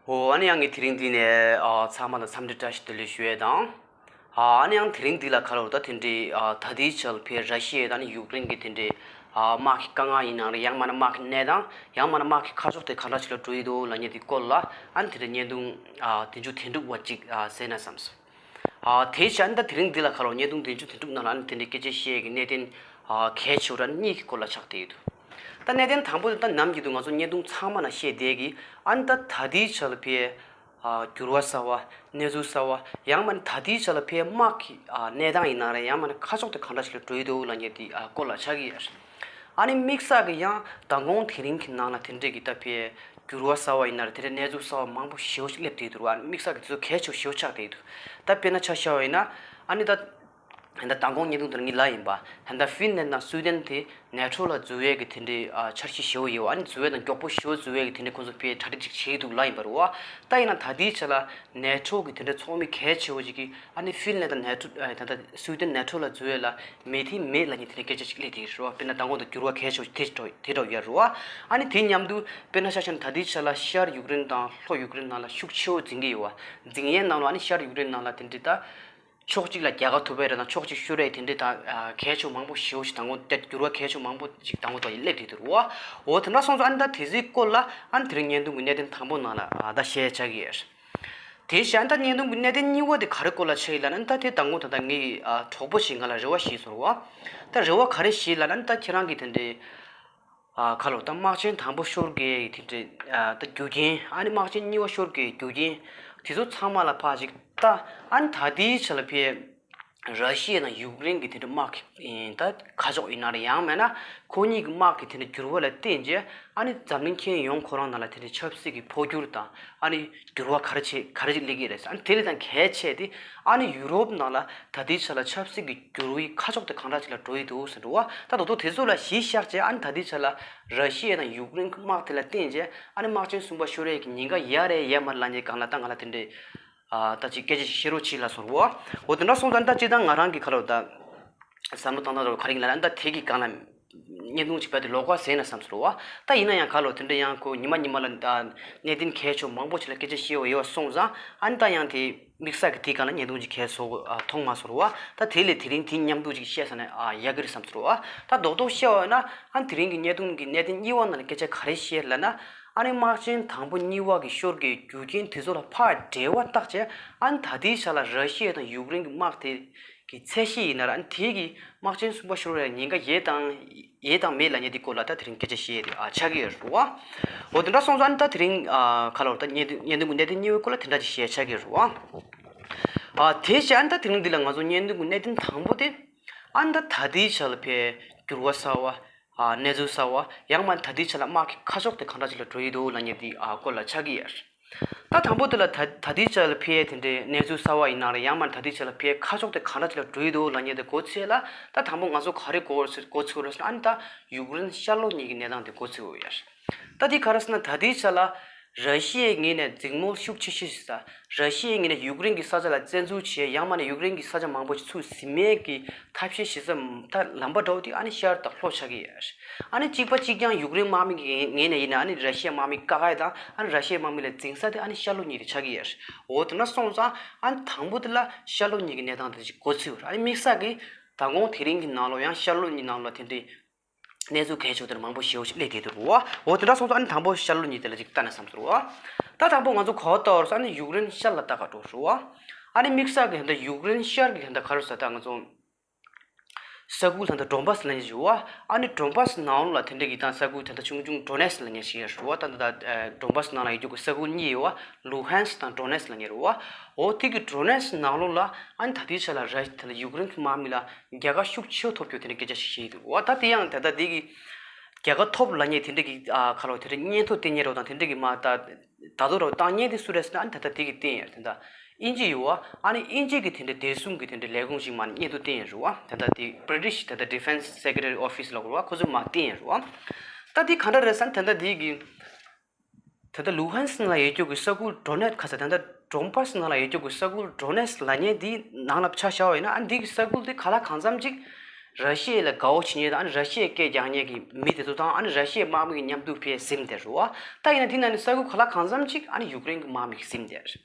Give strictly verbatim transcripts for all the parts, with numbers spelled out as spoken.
ཨོ། ཨ་ནི་ཡང་ངས་དེ་རིང་འདི་ནས་ཨ་ཚང་མ་ལ་འཚམས་འདྲི་བཀྲ་ཤིས་བདེ་ལེགས་ཞུ་ཡས་དང་། ཨ་ནི་ཡང་དེ་རིང་འདི་ལ་ག་རེ་ད་དེ་འདྲའི་ཨ་ད་ལྟའི་ཆར་ལ་ཕར་ར་ཤི་ཡ་དང་ནི་ཡུཀ་རེན་གྱི་དེ་འདྲའི་ཨ་དམག་གི་དཀའ་ངལ་ཡིན་ནའང་རེད། ཡང་མིན་ན་དམག་གི་གནས་སྟངས། ཡང་མིན་ན་དམག་གི་ཁ་ཕྱོགས་དེ་ག་འདྲ་ཞིག་ལ་འགྲོ་ཡི་འདུག་ལབ་མཁན་དེ་སྐོར་ལ་ཨ་ནི་དེ་འདྲའི་བརྙན་ཐུང་ཨ་དེ་མཇུག་དེ་འགྲུབ་པ་ཅིག་ཨ་གསན་ན་བསམ་སོང་། ཨ་དེ་བྱས་ཨ་ནི་ད་དེ་རིང་འདི་ལ་ག་རེ་བརྙན་ཐུང་དེ་མཇུག་དེ་འགྲུབ་ནང་ལ་ཨ་ནི་དེ་འདྲའི་སྐད་ཆ་བཤད་ཀྱི་གནད་དོན་ཨ་གལ་ཆེ་བ་འདྲ་གཉིས་ཀྱི་སྐོར་ལ་ཆགས་བསྡད་ཡོད་འདུག་ད་གནད་དོན་དང་པོ་དེ་ད་ནམ་རྒྱུན་དུ་ང་ཚོ་བརྙན་ཐུང་ཚང་མ་ན་བཤད་བསྡད་ཀྱི་ཨ་ནི་ད་ད་ལྟའི་ཆར་ལ་ཕར་ཨ་འགྱུར་བ་གསར་བ། གནས་ཚུལ་གསར་བ། ཡང་མིན་ན་ད་ལྟའི་ཆར་ལ་ཕར་དམག་གི་ཨ་གནས་སྟངས་ཡིན་ནའང་རེད། ཡང་མིན་ན་ཁ་ཕྱོགས་དེ་གང་འདྲ་ཞིག་ལ་འགྲོ་ཡི་འདུག་ལབ་མཁན་དེ་ཨ་སྐོར་ལ་ཆགས་ཀྱི་ཡོད་རེད། ཨ་ནི་དམིགས་བསལ་གྱི་ཡང་མདང་དགོང་དེ་རིང་གི་ནང་ལ་དེ་འདྲས་ཀྱི་ད་ཕར་འགྱུར་བ་གསར་བ་ཡིན་ནའང་རེད། དེ་འདྲའི་གནས་ཚུལ་གསར་བ་མང་པོ་ཞེ་པོ་ཞིག་སླེབས་བསྡད་འདུག་ཨ་ནི་དམིགས་བསལ་གྱི་དེ་ཚོ་གལ་ཆེ་ཞེ་པོ་ཆགས་བསྡད་འདུག་ད་དཔེར་ན་ཆ་བཞག་པ་ཡིན་ན་ཨ་ནི་ད། ད་ལྟ་མདང་དགོང་བརྙན་ཐུང་དེར་ངས་ལབ་ཡིན་པ། ད་ལྟ་ཧྥིན་ལན་དང་སུའི་ཏན་དེ་ནེ་ཊོ་ལ་འཛུལ་ཡས་ཀྱི་དེ་འདྲའི་ཨ་འཆར་གཞི་ཞེ་པོ་ཡོད་པ། ཨ་ནི་འཛུལ་ཡས་དང་མགྱོགས་པོ་ཞེ་པོ་འཛུལ་ཡས་ཀྱི་དེ་འདྲའི་ཁོང་ཚོ་ཕར་གྲ་སྒྲིག་ཅིག་བྱེད་ཀྱི་འདུག་ལབ་ཡིན་པ་རེད་པ། ད་ཡིན་ན་ད་ལྟའི་ཆ་ལ་ནེ་ཊོ་གི་དེ་འདྲའི་ཚོགས་མི་གལ་ཆེ་བོ་ཞིག་གིས་ཨ་ནི་ཧྥིན་ལན་དང་ནེ་ཊོ་ཨ་ད་ལྟ་སུའི་ཏན་ནེ་ཊོ་ལ་འཛུལ་ཡས་ལ་མོས་མཐུན་མེད་ལབ་མཁན་དེ་འདྲའི་སྐད་ཆ་ཞིག་སླེབས་བསྡད་ཡོད་རེད་པ། དཔེར་ན་མདང་དགོང་དང་འགྱུར་བ་གལ་ཆེ་བོ་དེ་འདྲ་ཡོད་རེད་པ། ཨ་ནི་དེ་མཉམ་དུ་དཔེར་ན་ཆ་བཞག་ན་ད་ལྟའི་ཆ་ལ་ཤར་ཡུཀ་རེན་དང་ལྷོ་ཡུཀ་རེན་ནང་ལ་ཤུགས་ཆེ་བོ་འཛིང་གི་ཡོད་པ། འཛིང་ཡས་ནང་ལ་ཨ་ནི་ཤར་ཡུཀ་རེན་ནང་ལ་དེ་འདྲའི་ད། ཕྱོགས་གཅིག་ལ་རྒྱལ་ཁ་ཐོབ་པ་རེད་དང་ཕྱོགས་གཅིག་ཤོར་ཡས་དེ་འདྲའི་ད་གལ་ཆེ་བ་མང་པོ་ཞེ་པོ་ཞིག་དང་པོ་དེ་འགྱུར་བ་གལ་ཆེ་བ་མང་པོ་ཞིག་དང་པོ་དང་ཡིན་སླེབས་བསྡད་འདུག་རེད་པ། འོ་དེ་འདྲ་སོང་ཙང་ཨ་ནི་ད་དེ་ཚོའི་སྐོར་ལ་ཨ་ནི་དེ་རིང་བརྙན་ཐུང་གི་གནད་དོན་དང་པོ་ནང་ལ་ཨ་ད་བཤད་ཆགས་ཀྱི་ཡོད། དེ་བཞིན་ཨ་ནི་ད་བརྙན་ཐུང་གི་གནད་དོན་གཉིས་པ་དེ་ག་རེ་སྐོར་ལ་ཆགས་ཡིན་ལབ་ན་ཨ་ནི་ད་དེ་དང་པོ་ད་ལྟ་ངའི་ཨ་གྲོགས་པོ་ཞིག་ང་ལ་རེ་བ་ཞུས་སོང་རེད་པ། ད་རེ་བ་ག་རེ་ཞུས་ལབ་ན་ཨ་ནི་ད་ཁྱེད་རང་གིས་དེ་འདྲའི། ཨ་ཁ་ལོ་ད་དམག་ཆེན་དང་པོ་ཤོར་གི་དེ་འདྲའི་ཨ་ད་རྒྱུ་རྐྱེན། ཨ་ནི་དམག་ཆེན་གཉིས་པ་ཤོར་གི་རྒྱུ་རྐྱེན་དེ་ཚོ་ཚང་མ་ལ་ཕར་ཅིག་ལྟ། ཨ་ནི་ད་ལྟའི་ཆ་ལ་ཕར་ར་ཤི་ཡ་དང་ཡུཀ་རེན་གྱི་དེ་འདྲའི་དམག་གི་ད་ཁ་ཕྱོགས་ཡིན་ན་རེད། ཡང་མིན་ན་ཁོ་གཉིས་ཀྱི་དམག་གི་དེ་འདྲའི་འགྱུར་བ་ལ་བརྟེན་རྗེས་ཨ་ནི་འཛམ་གླིང་ཁྱོན་ཡོངས་ཁོ་རང་ནང་ལ་དེ་འདྲའི་ཆབ་སྲིད་ཀྱི་འཕོ་འགྱུར་དང་ཨ་ནི་འགྱུར་བ་ག་རེ་བྱེད་ག་རེ་ཅིག་སླེབས་ཀྱི་རེད། ཨ་ནི་དེ་ལས་ཀྱང་གལ་ཆེ་དེ་ཨ་ནི་ཡུ་རོབ་ནང་ལ་ད་ལྟའི་ཆ་ལ་ཆབ་སྲིད་ཀྱི་འགྱུར་བའི་ཁ་ཕྱོགས་དེ་གང་འདྲ་ཅིག་ལ་འགྲོ་ཡི་འདུག་ཟེར་འགྲོ་བ། ད་དོ་དོ་དེ་ཚོ་ལ་གཞི་བཞག་བྱས་ཨ་ནི་ད་ལྟའི་ཆ་ལ་ར་ཤི་ཡ་དང་ཡུཀ་རེན་གྱི་དམག་དེ་ལ་བརྟེན་བྱས་ཨ་ནི་དམག་ཆེན་གསུམ་པ་ཤོར་ཡས་ཀྱི་ཉེན་ཁ་ཡོད་རེད་ཡོད་མ་རེད་ལབ་མཁན་སྒང་ལ་ད་ང་ལ་དེ་འདྲའི་ཨ་ད་ཅིག་སྐད་ཆ་ཞིག་བཤད་རོགས་གྱིས་ལབ་སོང་རེད་པ། འོ་དེ་འདྲ་སོང་ཙང་ད་སྤྱིར་བཏང་ང་རང་གི་ཁ་ལོ་ད་བསམ་བློ་བཏང་སྟངས་རོ་ག་རེ་ཡིན་ལབ་ན་ད་དེ་གི་སྒང་ལ། བརྙན་ཐུང་ཅིག་རྦད་དེ་ལོགས་ཀ་ཟེར་ན་བསམ་སོང་རེད་པ། ད་ཡིན་ན་ཡང་ཁ་ལོ་དེ་འདྲ་ཡང་ཁོ་ཉི་མ་ཉི་མ་ལ་ཨ་གནད་དོན་གལ་ཆེ་མང་པོ་ཞིག་ལ་སྐད་ཆ་བཤད་འོས་ཡོད་པ་སོང་ཙང་ཨ་ནི་ད་ཡང་དེ་དམིགས་བསལ་གྱི་དེའི་སྒང་ལ་བརྙན་ཐུང་ཅིག་གས་བཟོ་ཨ་མཐོང་མ་སོང་རེད་པ། ད་དེ་ལས་དེ་རིང་དེ་མཉམ་དུ་ཅིག་བཤད་ས་ན་ཨ་ཡག་གི་རེད་བསམ་སོང་རེད་པ། ད་རྡོག་རྡོག་བཤད་པ་ཡིན་ན་ཨ་ནི་དེ་རིང་གི་བརྙན་ཐུང་གི་གནད་དོན་གཉིས་པ་ནང་ལ་སྐད་ཆ་ག་རེ་བཤད་ལབ་ན་ཨ་ནི་དམག་ཆེན་དང་པོ་གཉིས་པ་གི་ཤོར་གྱི་རྒྱུ་རྐྱེན་དེ་ཚོ་ལ་ཕར་འབྲེལ་བ་བཏགས་བྱས་ཨ་ནི་ད་ལྟའི་ཆ་ལ་ར་ཤི་ཡ་དང་ཡུཀ་རེན་གྱི་དམག་དེ། གི་ཚད་གཞི་ཡིན་ན་ར་ཨ་ནི་དེ་གི་དམག་ཆེན་གསུམ་པ་ཤོར་བའི་ཉེན་ཁ་ཡོད་དང་ཡོད་དང་མེད་ལབ་མཁན་དེ་སྐོར་ལ་ད་དེ་རིང་སྐད་ཆ་བཤད་ཡས་དེ་ཨ་ཆགས་ཀྱི་ཡོད་རེད་པ། འོ་དེ་འདྲ་སོང་ཙང་ཨ་ནི་ད་དེ་རིང་ཨ་ཁ་ལོ་ད་བརྙན་ཐུང་བརྙན་ཐུང་གི་གནད་དོན་གཉིས་པའི་སྐོར་ལ་དེ་འདྲ་ཅིག་བཤད་ཆགས་ཀྱི་ཡོད་རེད་པ། ཨ་དེ་བཞིན་ཨ་ནི་ད་དེ་རིང་འདི་ལ་ང་ཚོ་བརྙན་ཐུང་གི་གནད་དོན་དང་པོ་དེ་ཨ་ནི་ད་ད་ལྟའི་ཆ་ལ་ཕར་འགྱུར་བ་གསར་བ། ཨ་གནས་ཚུལ་གསར་བ། ཡང་མིན་ད་ལྟའི་ཆ་ལ་དམག་གི་ཁ་ཕྱོགས་དེ་གང་འདྲ་ཅིག་ལ་འགྲོ་ཡི་འདུག་ལབ་མཁན་དེ་ཨ་སྐོར་ལ་ཆགས་ཀྱི་ཡོད། ད་དང་པོ་དེ་ལ་ད་ད་ལྟའི་ཆ་ལ་ཕར་དེ་འདྲའི་གནས་ཚུལ་གསར་བ་ཡིན་ན་རེད། ཡང་མིན་ད་ལྟའི་ཆ་ལ་ཕར་ཁ་ཕྱོགས་དེ་གང་འདྲ་ཅིག་ལ་འགྲོ་ཡི་འདུག་ལབ་མཁན་དེ་མགོ་ཚོས་ལ་ད་དང་པོ་ང་ཚོ་ག་རེ་མགོ་ཚོས་མགོ་ཚོས་རེད་ཟེར་ན་ཨ་ནི་ད་ཡུཀ་རེན་ཤར་ལྷོ་གཉིས་ཀྱི་གནས་སྟངས་དེ་མགོ་ཚོས་ཡོད་ཡ། ད་དེ་ག་རེ་ཟེར་ན་ད་ལྟའི་ཆ་ལ་ར་ཤི་ཡའི་ངོས་ནས་འཛིང་མོ་ཤུགས་ཆེ་ཤོས་ཤིག་ས། ར་ཤི་ཡའི་ངོས་ནས་ཡུཀ་རེན་གྱི་ས་ཆ་ལ་བཙན་འཛུལ་བྱས་ཡང་མིན་ན་ཡུཀ་རེན་གྱི་ས་ཆ་མང་པོ་ཞིག་ཚུར་ཟིན་མེད་ཀྱི་ཐབས་ཤེས་ཞིག་ས་ད་ལམ་པ་འདྲ་བོ་དེ་ཨ་ནི་ཤར་དང་ལྷོ་ཆགས་ཀྱི་ཡོད། ཨ་ནི་གཅིག་པ་གཅིག་རྐྱང་ཡུཀ་རེན་དམག་མི་གི་ངོས་ནས་ཡིན་ན་ཨ་ནི་ར་ཤི་ཡ་དམག་མི་བཀག་ཡ་དང་ཨ་ནི་ར་ཤི་ཡ་དམག་མི་ལ་འཛིང་ས་དེ་ཨ་ནི་ཤར་ལྷོ་གཉིས་དེ་ཆགས་ཀྱི་ཡོད། འོ་དེ་འདྲ་སོང་ཙང་ཨ་ནི་དང་པོ་དེ་ལ་ཤར་ལྷོ་གཉིས་ཀྱི་གནས་སྟངས་དེ་ཅིག་མགོ་ཚོས་ཡོད་རེད། ཨ་ནི་དམིགས་བསལ་གྱི་མདང་དགོང་དེ་རིང་གི་ནང་ལོགས་ཡང་ཤར་ལྷོ་གཉིས་ནང་ལོགས་དེ་འདྲའི་གནས་ཚུལ་གལ་ཆེ་དེར་མང་པོ་ཞེ་པོ་ཞིག་སླེབས་བསྡད་འདུག་རེད་པ། འོ་དེ་འདྲ་སོང་ཙང་ཨ་ནི་དང་པོ་ཤར་ལྷོ་གཉིས་དེ་ལ་ཅིག་ལྟ་ན་བསམ་སོང་རེད་པ། ད་དང་པོ་ང་ཚོ་གོ་བརྡ་བར་ས་ཨ་ནི་ཡུཀ་རེན་ཤར་ལ་ལྟ་ག་འགྲོ་རེད་པ། ཨ་ནི་དམིགས་བསལ་གྱི་ཧན་ད་ཡུཀ་རེན་ཤར་གྱི་ཧན་ད་ག་རེ་ཟེར་ད་ང་ཚོ་ས་ཁུལ་ཧན་ད་ཌོན་པཱས་ལབ་མཁན་ཞིག་ཡོད་པ། ཨ་ནི་ཌོན་པཱས་ནང་ལོགས་ལ་དེ་འདྲ་གི་ད་ས་ཁུལ་ད་ད་ཆུང་ཆུང་ཌོ་ནེ་སི་ལབ་མཁན་ཞིག་ཡོད་རེད་པ། ད་ད་ད་ཌོན་པཱས་ནང་ལ་ཡོད་རྒྱུ་གི་ས་ཁུལ་གཉིས་ཡོད་པ། ལུ་ཧན་སི་དང་ཌོ་ནེ་སི་ལབ་མཁན་རེད་པ། འོ་དེ་གི་ཌོ་ནེ་སི་ནང་ལོགས་ལ་ཨ་ནི་ད་ལྟའི་ཆ་ལ་ར་ད་ལྟ་ཡུཀ་རེན་གྱི་དམག་མི་ལ་རྒྱལ་ཁ་ཤུགས་ཆེ་བོ་ཐོབ་རྒྱུ་དེ་འདྲའི་སྐད་ཆ་ཞིག་བཤད་ཀྱི་འདུག་འོ་ད་དེ་ཡང་ད་ལྟ་དེ་གི་རྒྱལ་ཁ་ཐོབ་ལབ་མཁན་དེ་འདྲ་གི་ཨ་ཁ་ལོ་དེ་འདྲ་སྙན་ཐོ་སྟེར་མཁན་རེད་པ། དང་དེ་འདྲ་གི་མ་ད་ད་དུང་རེད་པ། བཏང་མཁན་དེ་སུ་རེད་ཟེར་ན་ཨ་ནི་ད་ལྟ་དེ་གི་སྟེང་ཡོད་རེད། ད་ལྟ་དབྱིན་ཇི་ཡོད་པ། ཨ་ནི་དབྱིན་ཇི་གི་དེ་འདྲ་བདེ་སྲུང་གི་དེ་འདྲ་ལས་ཁུངས་ཤིག་མ་སྙན་ཐོ་སྟེང་ཡོད་རེད་པ། ད་ལྟ་དེ་British ད་ལྟ་Defence Secretary Office ལབ་དགོས་རེད་པ། ཁོ་ཚོས་མ་སྟེང་ཡོད་རེད་པ། ད་དེ་ག་འདྲ་རེད་ཟེར་ན་ད་ལྟ་དེ་གི་ད་ལྟ་ལུ་ཧན་སི་ནང་ལ་ཡོད་རྒྱུ་གི་ས་ཁུལ་ཌོ་ནེ་སི་ཁ་ས་ད་ལྟ་ཌོན་པཱས་ནང་ལ་ཡོད་རྒྱུ་གི་ས་ཁུལ་ཌོ་ནེ་སི་ལབ་མཁན་དེ་ནང་ལ་ཆ་བཞག་པ་ཡིན་ན་ཨ་ནི་དེ་གི་ས་ཁུལ་དེ་ག་ལ་གང་འཚམ་ཅིག་ ར་ཤི་ཡ་ལ་དགའ་བོ་བྱེད་མཁན་དང་ཨ་ནི་ར་ཤི་ཡའི་སྐད་རྒྱག་མཁན་གྱི་མི་དེ་ཚོ་དང་ཨ་ནི་ར་ཤི་ཡའི་དམག་མི་གི་མཉམ་དུ་ཕེབས་ཟིན་དེ་རུ་བ། ད་ཡིན་ན་དེ་ན་ནི་ས་ཁུལ་ག་ལ་གང་འཚམ་ཅིག་ཨ་ནི་ཡུཀ་རེན་གྱི་དམག་མི་གིས་ཟིན་དེ་རེད།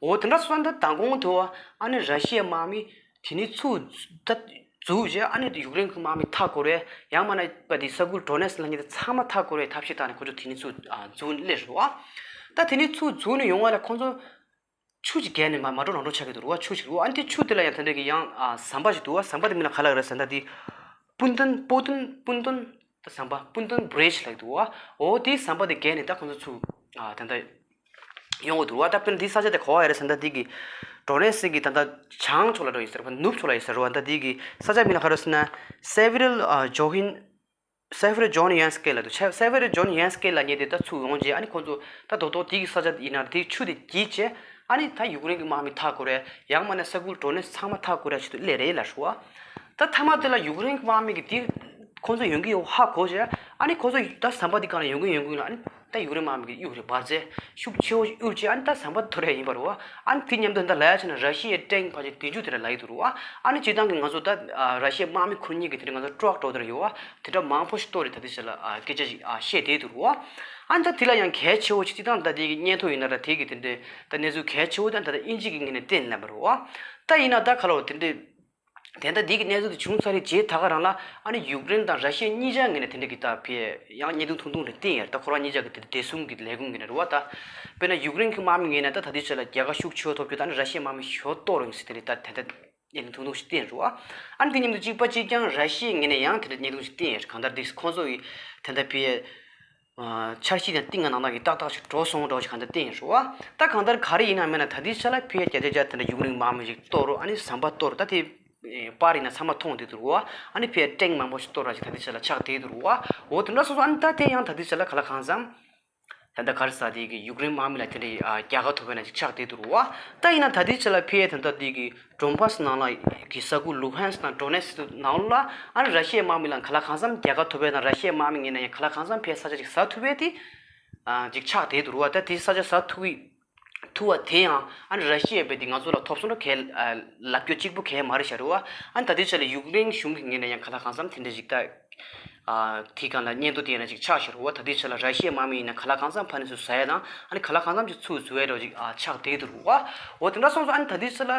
འོ་དེ་འདྲ་སོང་ཙང་ད་མདང་དགོང་དུ་བ་ཨ་ནི་ར་ཤི་ཡའི་དམག་མི་དེ་ནི་ཚུར་ད་འཛུལ་རྗེས་ཨ་ནི་ཡུཀ་རེན་གྱི་དམག་མི་མཐའ་བསྐོར་བས་ཡང་མིན་ན་པ་དེ་ས་ཁུལ་ཌོ་ནེ་སི་ལབ་མཁན་དེ་ཚང་མ་མཐའ་བསྐོར་བའི་ཐབས་ཤེས་བཏང་ནས་ཁོ་ཚོ་དེ་ནི་ཚུར་འཛུལ་སླེབས་རེད་བ། ད་དེ་ནི་ཚུར་འཛུལ་ནས་ཡོང་བ་ལ་ཁོ་ཚོ་ཆུ་ཅིག་བརྒལ་ནས་མར་མར་འགྲོ་རང་འགྲོ་ཆགས་ཀྱི་འདུག་རེད་བ། ཆུ་ཅིག་རེད་བ། ཨ་ནི་དེ་ཆུ་དེ་ལ་ཡང་དེ་འདྲ་གི་ཡང་ཨ་ཟམ་པ་ཞིག་འདུག་བ། ཟམ་པ་དེ་མིང་ལ་ག་ལབ་རེད་ཟེར་ན་དེ་སྤུན་ཐོན་སྤོ་ཐོན་སྤུན་ཐོན་ད་ཟམ་པ་སྤུན་ཐོན་བྷི་རིཇ་ལབ་ཀྱི་འདུག་བ། འོ་དེ་ཟམ་པ་དེ་བརྒལ་ནས་ད་ཁོ་ཚོ་ཚུར་ཨ་དེ་འདྲ་ཡོང་གི་འདུག་བ། ད་དཔེར་ན་དེ་ས་ཆ་དེ་ག་བ་ཡོད་རེད་ཟེར་ན་དེ་གི་ཌོ་ནེ་སི་གི་ད་ལྟ་བྱང་ཕྱོགས་ལ་འགྲོ་ཡིན་ཟེར་བ། ནུབ་ཕྱོགས་ལ་ཡིན་ཟེར་བ། ད་དེ་གི་ས་ཆ་མིང་ལ་ག་རེ་ཟེར་ན་སེ་ཝི་རལ་ཨ་ཇོ་ཧིན། སེ་ཝི་རེ་ཇོན་ཡན་སྐེ་ལབ་འདུག་སེ་ཝི་རེ་ཇོན་ཡན་སྐེ་ལབ་མཁན་དེ་ད་ཚུར་ཡོང་རྗེས་ཨ་ནི་ཁོང་ཚོ་ད་རྡོག་རྡོག་དེ་གི་ས་ཆ་ཡིན་ན་དེ་ཆུ་དེ་བརྒྱུད་བྱས་ཨ་ནི་ད་ཡུཀ་རེན་གྱི་དམག་མི་མཐའ་བསྐོར་རེད། ཡང་མིན་ན་ས་ཁུལ་ཌོ་ནེ་སི་ཚང་མ་མཐའ་བསྐོར་རེད་ཞིག་ཏུ་སླེབས་རེད་ལབ་ཞུ་བ། ད་མཐའ་མ་དེ་ལ་ཡུཀ་རེན་གྱི་དམག་མི་གིས་དེ་ཁོང་ཚོ་ཡོང་གི་ཡོད་ཧ་གོ་བྱས་ཨ་ནི་ཁོང་ཚོ་ད་ཟམ་པ་དེ་སྒང་ལ་ཡོང་གི་ཡོང་གི་ཡོད་ན་ཨ་ནི། ད་ཡུཀ་རེན་དམག་མི་གིས་གཡུག་རེད་འབར་རྫས་ཤུགས་ཆེ་བོ་ཞིག་གཡུག་རྗེས་ཨ་ནི་ད་ཟམ་པ་དེ་གཏོར་ཡ་ཡིན་པ་རེད་བ། ཨ་ནི་དེ་མཉམ་དུ་ད་ལྟ་ལབ་ཡ་བྱས་ན་ར་ཤི་ཡའི་ཊེང་ཕལ་ཆེར་བདུན་ཅུ་དེ་འདྲ་ལབ་ཀྱི་འདུག་རེད་བ། ཨ་ནི་སྤྱིར་བཏང་གི་ང་ཚོ་ད་ར་ཤི་ཡའི་དམག་མི་ཁུར་མཁན་གྱི་དེ་འདྲ་ང་ཚོ་ཊྲག་འདྲ་བོ་དེ་འདྲ་ཡོད་བ། དེ་འདྲ་མང་པོ་ཞིག་གཏོར་རེད། ད་ལྟའི་ཆ་ལ་སྐད་ཆ་ཞིག་བཤད་བསྡད་འདུག་རེད་བ། ཨ་ནི་ད་དེ་ལ་ཡང་གལ་ཆེ་བོ་ཞིག་སྤྱིར་བཏང་ད་དེ་གི་སྙན་ཐོ་ཡིན་ན་ར་དེ་གི་དེ་འདྲའི་ད་གནས་ཚུལ་གལ་ཆེ་བོ་ད་ད་ལྟ་དབྱིན་ཇི་གི་ངོས་ནས་བསྟན་ལབ་པ་རེད་བ། ད་ཡིན་ན་ད་ག་ལ་བ་དེ་འདྲའི། དེ་ལྟ་འདི་གི་གནས་ཚུལ་དེ་བྱུང་ཚར་རེད་རྗེས་ད་ག་རང་ལ་ཨ་ནི་ཡུཀ་རེན་དང་ར་ཤི་ཡ་གཉིས་ཆ་ངོས་ནས་དེ་འདྲ་གི་ད་ཕེ་ཡང་བརྙན་ཐུང་ཐུང་ཐུང་རེ་བསྟན་ཡོད་རེད། ད་ཁོ་རང་གཉིས་ཆ་གི་དེ་བདེ་སྲུང་གི་ལས་ཁུངས་ངོས་ནས་རེད་བ། ད་དཔེར་ན་ཡུཀ་རེན་གི་དམག་མི་ངོས་ནས་ད་ད་ལྟའི་ཆ་ལ་རྒྱལ་ཁ་ཤུགས་ཆེ་བ་ཐོབ་རྒྱུ་ད་ཨ་ནི་ར་ཤི་ཡའི་དམག་མི་ཞོ་གཏོར་ཡོང་ཟེར་དེ་འདྲ་ད་དེ་འདྲ་བརྙན་ཐུང་ཐུང་ཞིག་བསྟན་རེད་བ། ཨ་ནི་དེ་མཉམ་དུ་གཅིག་པ་གཅིག་རྐྱང་ར་ཤི་ཡའི་ངོས་ནས་ཡང་དེ་འདྲ་བརྙན་ཐུང་ཞིག་བསྟན་ཡོད་རེད། གང་ལྟར་དེ་ཁོང་ཚོ་ཡི་དེ་འདྲ་ཕེ། འཆར་གཞི་དང་གཏིང་ང་ནང་ལ་གི་ཏག་ཏག་ཞིག་འགྲོ་སོང་འགྲོ་ཞིག་གང་ལྟར་བསྟན་ཡོད་རེད་བ། ད་གང་ལྟར་ག་རེ་ཡིན་ན་མིན་ན་ད་ལྟའི་ཆ་ལ་ཕི་ཡ་བརྒྱ་ཆ་བརྒྱ་དེ་འདྲ་ཡུཀ་རེན་དམག་མི་ཞིག་གཏོར་རོ། ཨ་ནི་ཟམ་པ་གཏོར། ད་དེ་པར་ཡིན་ན་ཚང་མ་མཐོང་བསྡད་འདུག་རེད་བ། ཨ་ནི་ཕི་ཡ་ཊེང་མང་པོ་ཞིག་གཏོར་ར་ཞིག་ད་ལྟའི་ཆ་ལ་ཆགས་བསྡད་འདུག་རེད་བ། འོ་དེ་འདྲ་སོང་ཙང་ཨ་ནི་ད་དེ་ཡང་ད་ལྟའི་ཆ་ལ་ག་ལ་གང་འཚམ། ད་ལྟ་ག་རེ་ཟ་དེ་གི་ཡུཀ་རེན་དམག་མི་ལ་དེ་འདྲ་རྒྱལ་ཁ་ཐོབ་པའི་ནང་ཞིག་ཆགས་བསྡད་འདུག་རེད་བ། ད་ཡིན་ན་ད་ལྟའི་ཆ་ལ་ཕི་ཡ་ད་ལྟ་དེ་གི་ཌོན་བྷ་སི་ནང་ལ་གི་ས་ཁུལ་ལུ་ཧན་སི་དང་ཌོ་ནེ་སི་ནང་ལ་ཨ་ནི་ར་ཤི་ཡའི་དམག་མི་ལ་ག་ལ་གང་འཚམ་རྒྱལ་ཁ་ཐོབ་པའི་དང་ར་ཤི་ཡའི་དམག་མི་ངོས་ནས་ཡང་ག་ལ་གང་འཚམ་ཕའི་ས་ཆ་ཅིག་ཟ་ཐུབ་པའི་དེ་ཅིག་ཆགས་བསྡད་འདུག་རེད་བ། ད་དེ་ས་ཆ་ཟ་ཐུབ་ཀྱི་ཐུབ་པ་དེ་ཡང་ཨ་ནི་ར་ཤི་ཡའི་བས་དེ་ང་ཚོ་ལ་ཐོབ་སོང་ར་གལ་ལབ་རྒྱུ་གཅིག་པུ་གལ་མ་རེད་ཤག་རེད་བ། ཨ་ནི་ད་ལྟའི་ཆ་ལ་ཡུཀ་རེན་གཞུང་གི་ངོས་ནས་ཡང་ག་ལ་གང་འཚམ་དེ་འདྲ་ཅིག་ད། དེའི་སྒང་ལ་སྙན་ཐོ་དེ་ཡང་ཅིག་ཆགས་ཤར་བ། ད་ལྟའི་ཆ་ལ་ར་ཤི་ཡའི་དམག་མི་ཡིན་ན་ག་ལ་གང་འཚམ་ཕ་ནས་ཚུར་ཟ་ཡ་དང་ཨ་ནི་ག་ལ་གང་འཚམ་ཅིག་ཚུར་འཛུལ་ཡ་འདྲ་ཅིག་ཆགས་བསྡད་འདུག་རེད་བ། འོ་དེ་འདྲ་སོང་ཙང་ཨ་ནི་ད་ལྟའི་ཆ་ལ་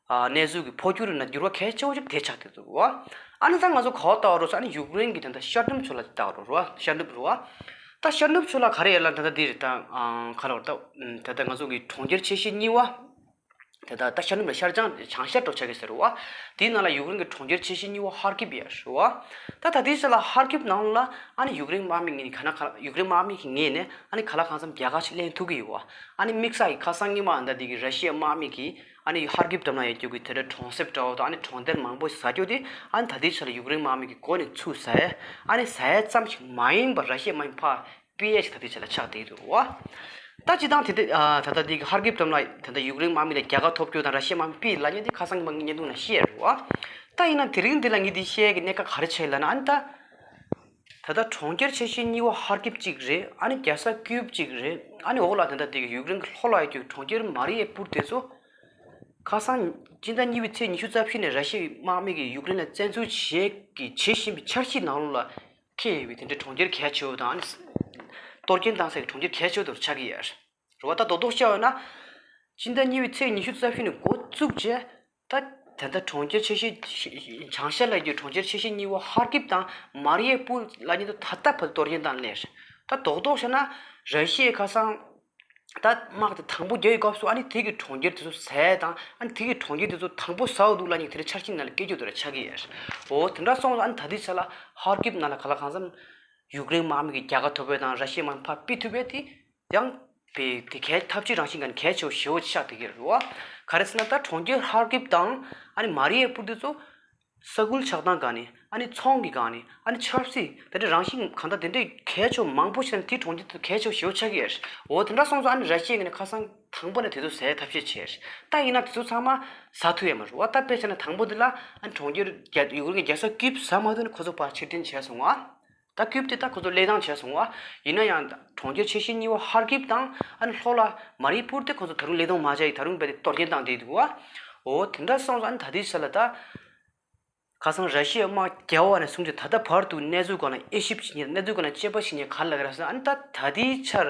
གནས་ཚུལ་གྱི་འཕོ་འགྱུར་ན་འགྱུར་བ་གལ་ཆེ་བོ་ཅིག་དེ་ཆགས་བསྡད་འདུག་རེད་བ། ཨ་ནི་ད་ང་ཚོ་ག་བ་ལྟ་བ་རོ་ས་ཨ་ནི་ཡུཀ་རེན་གྱི་ད་ལྟ་ཤར་ནུབ་ཕྱོགས་ལ་ལྟ་བ་རོ་རེད་བ། ཤར་ནུབ་རེད་བ། ད་ཤར་ནུབ་ཕྱོགས་ལ་ག་རེ་ཡོད་ལ་ད་ལྟ་འདི་རེད་ད་ག་ལ་བར་ད་ད་ལྟ་ང་ཚོ་གི་གྲོང་ཁྱེར་ཆེ་ཤོས་གཉིས་པ། དེ་ལྟར་ད་ཤར་ནུབ་ལ་ཤར་བྱང་བྱང་ཤར་འགྲོ་ཆགས་ཀྱི་ཟེར་བ། དེའི་ནང་ལ་ཡུཀ་རེན་གྱི་གྲོང་ཁྱེར་ཆེ་ཤོས་གཉིས་པོ་ཧར་ཀིབ་ཡ་ཟེར་བ། ད་ད་ལྟའི་ཆ་ལ་ཧར་ཀིབ་ནང་ལ་ཨ་ནི་ཡུཀ་རེན་དམག་མི་ངོས་ནས་ག་ན་ག་ཡུཀ་རེན་དམག་མི་གི་ངོས་ནས་ཨ་ནི་ག་ལ་གང་འཚམ་རྒྱལ་ཁ་ཞིག་ལེན་ཐུབ་ཀྱི་ཡོད་བ། ཨ་ནི་དམིགས་བསལ་གྱི་ཁ་སང་ཉི་མ་ཨ་ད་འདི་གི་ར་ཤི་ཡའི་དམག་མི་གིས་ཨ་ནི་ཧར་ཀིབ་འགྲམ་ལ་ཡོད་རྒྱུ་གི་དེ་འདྲ་གྲོང་གསེབ་འདྲ་བོ་དང་ཨ་ནི་གྲོང་རྡལ་མང་པོ་ཞིག་ཟ་རྒྱུ་དེ་ཨ་ནི་ད་ལྟའི་ཆ་ལ་ཡུཀ་རེན་དམག་མི་གི་མགོ་ནས་ཚུར་ཟ་ཡ། ཨ་ནི་ཟ་ཡ་ཙམ་ཞིག་མ་ཡིན་པར་ར་ཤི་ཡའི་དམག་མི་ཕར། པི་ཨེཆ་ད་ལྟའི་ཆ་ལ་ཆགས་བསྡད་འདུག་བ། ད་སྤྱིར་བཏང་དེ་འདྲ་ད་ལྟ་འདི་གི་ཧར་ཀིབ་འགྲམ་ལ་ད་ལྟ་ཡུཀ་རེན་དམག་མི་ལ་རྒྱལ་ཁ་ཐོབ་རྒྱུ་དང་ར་ཤི་ཡའི་དམག་མི་པི་ལ་ཉེ་འདི་ཁ་སང་གི་མ་བརྙན་ཐུང་ནང་བཤད་རེད་བ། ད་ཡིན་ན་དེ་རིང་འདི་ལ་ངས་འདི་བཤད་ཀྱི་གནད་འགག་ག་རེ་ཆེ་ལབ་ན་ཨ་ནི་ད། ད་ལྟ་གྲོང་ཁྱེར་ཆེ་ཤོས་གཉིས་པ་ཧར་ཀིབ་གཅིག་རེད། ཨ་ནི་རྒྱལ་ས་ཀིབ་གཅིག་རེད། ཨ་ནི་འོག་ལ་ད་ལྟ་འདི་གི་ཡུཀ་རེན་གི་ལྷོ་ལ་ཡོད་རྒྱུ་གྲོང་ཁྱེར་མ་རི་ཡེ་པུར་དེ་ཚོ། ཁ་སང་སྤྱི་ཟླ་གཉིས་པའི་ཚེས་ཉི་ཤུ་རྩ་བཞི་ནས་ར་ཤི་ཡའི་དམག་མི་གིས་ཡུཀ་རེན་ལ་བཙན་འཛུལ་བྱེད་ཀྱི་བྱེད་བཞིན་པའི་འཆར་གཞིའི་ནང་ལོགས་ལ་འཁེལ་ཡོད་པའི་དེ་འདྲའི་གྲོང་ཁྱེར་གལ་ཆེ་བོ་དང་ཨ་ནི་གཏོར་སྐྱོན་བཏང་སའི་གྲོང་ཁྱེར་གལ་ཆེ་བོ་དེ་ཆགས་ཀྱི་ཡོད་རེད་བ། ད་རྡོག་རྡོག་བཤད་པ་ན་སྤྱི་ཟླ་གཉིས་པའི་ཚེས་ཉི་ཤུ་རྩ་བཞི་ནས་འགོ་བཙུགས་རྗེས་ད་ད་ལྟ་གྲོང་ཁྱེར་ཆེ་ཤོས་བྱང་ཤར་ལ་ཡོད་གྲོང་ཁྱེར་ཆེ་ཤོས་གཉིས་པ་ཧར་ཀིབ་དང་མ་རི་ཡེ་པུར་ལ་ཉིད་དུ་ད་ལྟ་བར་གཏོར་སྐྱོན་བཏང་ནས་རེད། ད་རྡོག་རྡོག་བཤད་ན་ར་ཤི་ཡའི་ཁ་སང་། ད་དམག་དེ་དང་པོ་རྒྱག་པའི་སྐབས་སུ་ཨ་ནི་དེ་གི་གྲོང་ཁྱེར་དེ་ཚོ་ཟ་ཡ་དང་ཨ་ནི་དེ་གི་གྲོང་ཁྱེར་དེ་ཚོ་དང་པོ་ཟ་འོ་འདུག་ལབ་ནི་དེ་འདྲ་འཆར་གཞི་ནང་ལ་སྐད་ཆ་དེ་འདྲ་ཆགས་ཀྱི་ཡོད་རེད། འོ་དེ་འདྲ་སོང་ཙང་ཨ་ནི་ད་ལྟའི་ཆ་ལ་ཧར་ཀིབ་ནང་ལ་ག་ལ་གང་འཚམ་ཡུཀ་རེན་དམག་མི་གི་རྒྱལ་ཁ་ཐོབ་པ་དང་ར་ཤི་ཡའི་དམག་མི་ཕར་ཕུད་ཐུབ་པ་དེ་ཡང་དེ་དེ་གའི་འཐབ་ཇུས་རང་བཞིན་གྱི་གལ་ཆེ་བ་ཞེ་པོ་ཆགས་བསྡད་ཀྱི་རེད་བ། ག་རེ་ཟེར་ན་ད་གྲོང་ཁྱེར་ཧར་ཀིབ་དང་ཨ་ནི་མ་རི་ཡེ་པུར་དེ་ཚོ། ས་ཁུལ་ཆགས་སྟངས་སྒང་ནས་ཨ་ནི་ཚོང་གི་སྒང་ནས་ཨ་ནི་ཆབ་སྲིད་དེ་འདྲ་རང་བཞིན་གང་ལྟར་དེ་འདྲའི་གལ་ཆེ་བ་མང་པོ་ཞིག་ནི་དེ་གྲོང་ཁྱེར་དེ་གལ་ཆེ་བ་ཞེ་པོ་ཆགས་ཀྱི་ཡོད་རེད། འོ་དེ་འདྲ་སོང་ཙང་ཨ་ནི་ར་ཤི་ཡ་ངོས་ནས་ཁ་སང་དང་པོ་ནས་དེ་ཚོ་ཟ་ཡའི་ཐབས་ཤེས་བྱས་རེད། ད་ཡིན་ན་དེ་ཚོ་ཚང་མ་ཟ་ཐུབ་ཡ་མ་རེད་བ། ད་དཔེ་བྱས་ན་དང་པོ་དེ་ལ་ཨ་ནི་གྲོང་ཁྱེར་རྒྱ་ཡུ་གུར་གྱི་རྒྱལ་ས་ཀིབ་ཟ་མ་ཐུབ་ནས་ཁོ་ཚོ་ཕར་ཕྱིར་འཐེན་བྱས་སོང་བ། ད་ཀིབ་དེ་ད་ཁོ་ཚོ་བློས་བཏང་བྱས་སོང་བ། ཡིན་ན་ཡང་གྲོང་ཁྱེར་ཆེ་ཤོས་གཉིས་པ་ཧར་ཀིབ་དང་ཨ་ནི་ལྷོ་ལ་མ་རི་པུར་དེ་ཁོ་ཚོ་ད་རུང་བློས་གཏོང་མ་བྱས་ཡིན། ད་རུང་རྦད་དེ་གཏོར་སྐྱོན་བཏང་བསྡད་འདུག་བ། འོ་དེ་འདྲ་སོང་ཙང་ཨ་ནི་ད་ལྟའི་ཆ་ལ་ད། ཁ་སང་ར་ཤི་ཡའི་དམག་རྒྱག་པ་ནས་བཟུང་སྟེ་ད་ལྟ་བར་དུ་གནས་ཚུལ་སྒང་ལ་དབྱེ་ཞིབ་བྱེད་མཁན། གནས་ཚུལ་སྒང་ལ་དཔྱད་པ་བྱེད་མཁན་ག་རེ་ལབ་ཀྱི་རེད་ཟེར་ན། ཨ་ནི་ད་ད་ལྟའི་ཆར་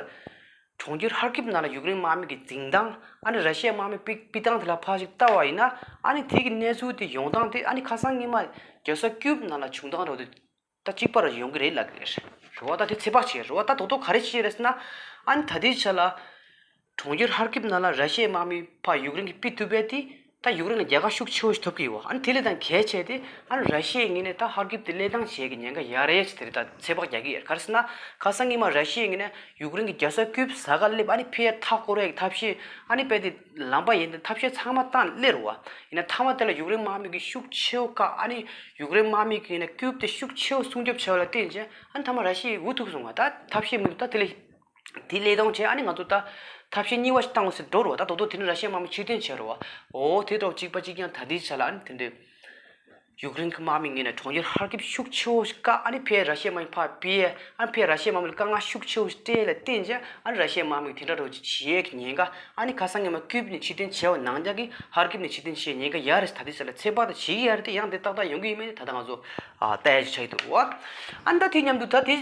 གྲོང་ཁྱེར་ཧར་ཀིབ་ནང་ལ་ཡུཀ་རེན་དམག་མི་གི་འཛིན་སྟངས། ཨ་ནི་ར་ཤི་ཡའི་དམག་མི་ཕུད་ཕུད་སྟངས་དེ་ལ་ཕར་ཞིག་བལྟ་བ་ཡིན་ན། ཨ་ནི་དེ་གི་གནས་ཚུལ་དེ་ཡོང་སྟངས་དེ། ཨ་ནི་ཁ་སང་སྔོན་མ་རྒྱལ་ས་ཀིབ་ནང་ལ་བྱུང་སྟངས་རོ་དེ་ད་གཅིག་པ་ར་ཡོང་གི་རེད་ལབ་ཀྱི་རེད། རེད་བ། ད་དེ་ཚོད་དཔག་བྱས་རེད་བ། ད་རྡོག་རྡོག་ག་རེ་བྱས་རེད་ཟེར་ན། ཨ་ནི་ད་ལྟའི་ཆ་ལ་གྲོང་ཁྱེར་ཧར་ཀིབ་ནང་ལ་ར་ཤི་ཡའི་དམག་མི་ཕར་ཡུཀ་རེན་གྱིས་ཕུད་ཐུབ་པས་དེ། ད་ཡུཀ་རེན་ལ་རྒྱལ་ཁ་ཤུགས་ཆེ་བོ་ཞིག་ཐོབ་ཀྱི་ཡོད་བ། ཨ་ནི་དེ་ལས་ད་གལ་ཆེ་དེ། ཨ་ནི་ར་ཤི་ཡའི་ངོས་ནས་ད་ཧར་ཀིབ་དེ་བློས་བཏང་བྱེད་ཀྱི་ཉེན་ཁ་ཡོད་རེད་ཟེར་དེ་རེད། ད་ཚོད་དཔག་རྒྱག་གི་ཡོད། ག་རེ་ཟེར་ན། ཁ་སང་སྔོན་མ་ར་ཤི་ཡའི་ངོས་ནས་ཡུཀ་རེན་གྱི་རྒྱལ་ས་ཀིབ་གཟའ་སྐར་སླེབས། ཨ་ནི་ཕར་མཐའ་སྐོར་ཡས་ཀྱི་ཐབས་ཤེས། ཨ་ནི་དཔེ་དེ་ལམ་པ་ཡིན་ཏེ་ཐབས་ཤེས་ཚང་མ་བཏང་སླེབས་རེད་བ། ཡིན་ན་མཐའ་མ་དེ་ལ་ཡུཀ་རེན་དམག་མི་གིས་ཤུགས་ཆེ་བོ་བཀག་ཨ་ནི་ཡུཀ་རེན་དམག་མི་གིས་ཡིན་ན་ཀིབ་དེ་ཤུགས་ཆེ་བོ་སྲུང་སྐྱོབ་བྱས་པ་ལ་བརྟེན་བྱས། ཨ་ནི་མཐའ་མ་ར་ཤི་ཡ་འུ་ཐུག་སོང་བ། ད་ཐབས་ཤེས་མི་འདུག་ད་དེ་ལས་དེ་བློས་གཏོང་བྱས། ཨ་ནི་ང་ཚོ་ད་ཐབས་ཤེས་གཉིས་པ་ཞིག་བཏང་དགོས་ཟེར་འགྲོ་རེད་བ། ད་རྡོག་རྡོག་དེ་ནི་ར་ཤི་ཡའི་དམག་མི་ཕྱིར་འཐེན་བྱས་རེད་བ། འོ་དེ་འདྲ་གཅིག་པ་གཅིག་རྐྱང་། ད་ལྟའི་ཆ་ལ་ཨ་ནི་དེ་འདྲའི་ཡུཀ་རེན་གྱི་དམག་མི་ངོས་ནས་གྲོང་ཁྱེར་ཧར་ཀིབ་ཤུགས་ཆེ་བོ་ཞིག་བཀག་ཨ་ནི་ཕར་ར་ཤི་ཡའི་དམག་མི་ཕར་ཕུད། ཨ་ནི་ཕར་ར་ཤི་ཡའི་དམག་མི་ལ་དཀའ་ངལ་ཤུགས་ཆེ་བོ་ཞིག་སྤྲད་ལ་བརྟེན་བྱས། ཨ་ནི་ར་ཤི་ཡའི་དམག་མི་དེ་འདྲ་རོ་ཅིག་བྱེད་ཡས་ཀྱི་ཉེན་ཁ། ཨ་ནི་ཁ་སང་སྔོན་མ་ཀིབ་ནས་ཕྱིར་འཐེན་བྱས་པ་ནང་བཞིན་གྱི་ཧར་ཀིབ་ནས་ཕྱིར་འཐེན་བྱེད་ཉེན་ཁ་ཡོད་རེད། ད་ལྟའི་ཆ་ལ་ཚོད་དཔག་དེ་བྱེད་ཀྱི་ཡོད་རེད་དེ། ཡང་དེ་ཏག་ཏག་ཡོང་གི་ཡིན་མིན་དེ་ད་ལྟ་ང་ཚོ་ཨ་ལྟ་ཡ་ཅིག་ཆགས་ཀྱི་འདུག་བ། ཨ་ནི་ད་དེ་མཉམ་དུ་ད་དེ་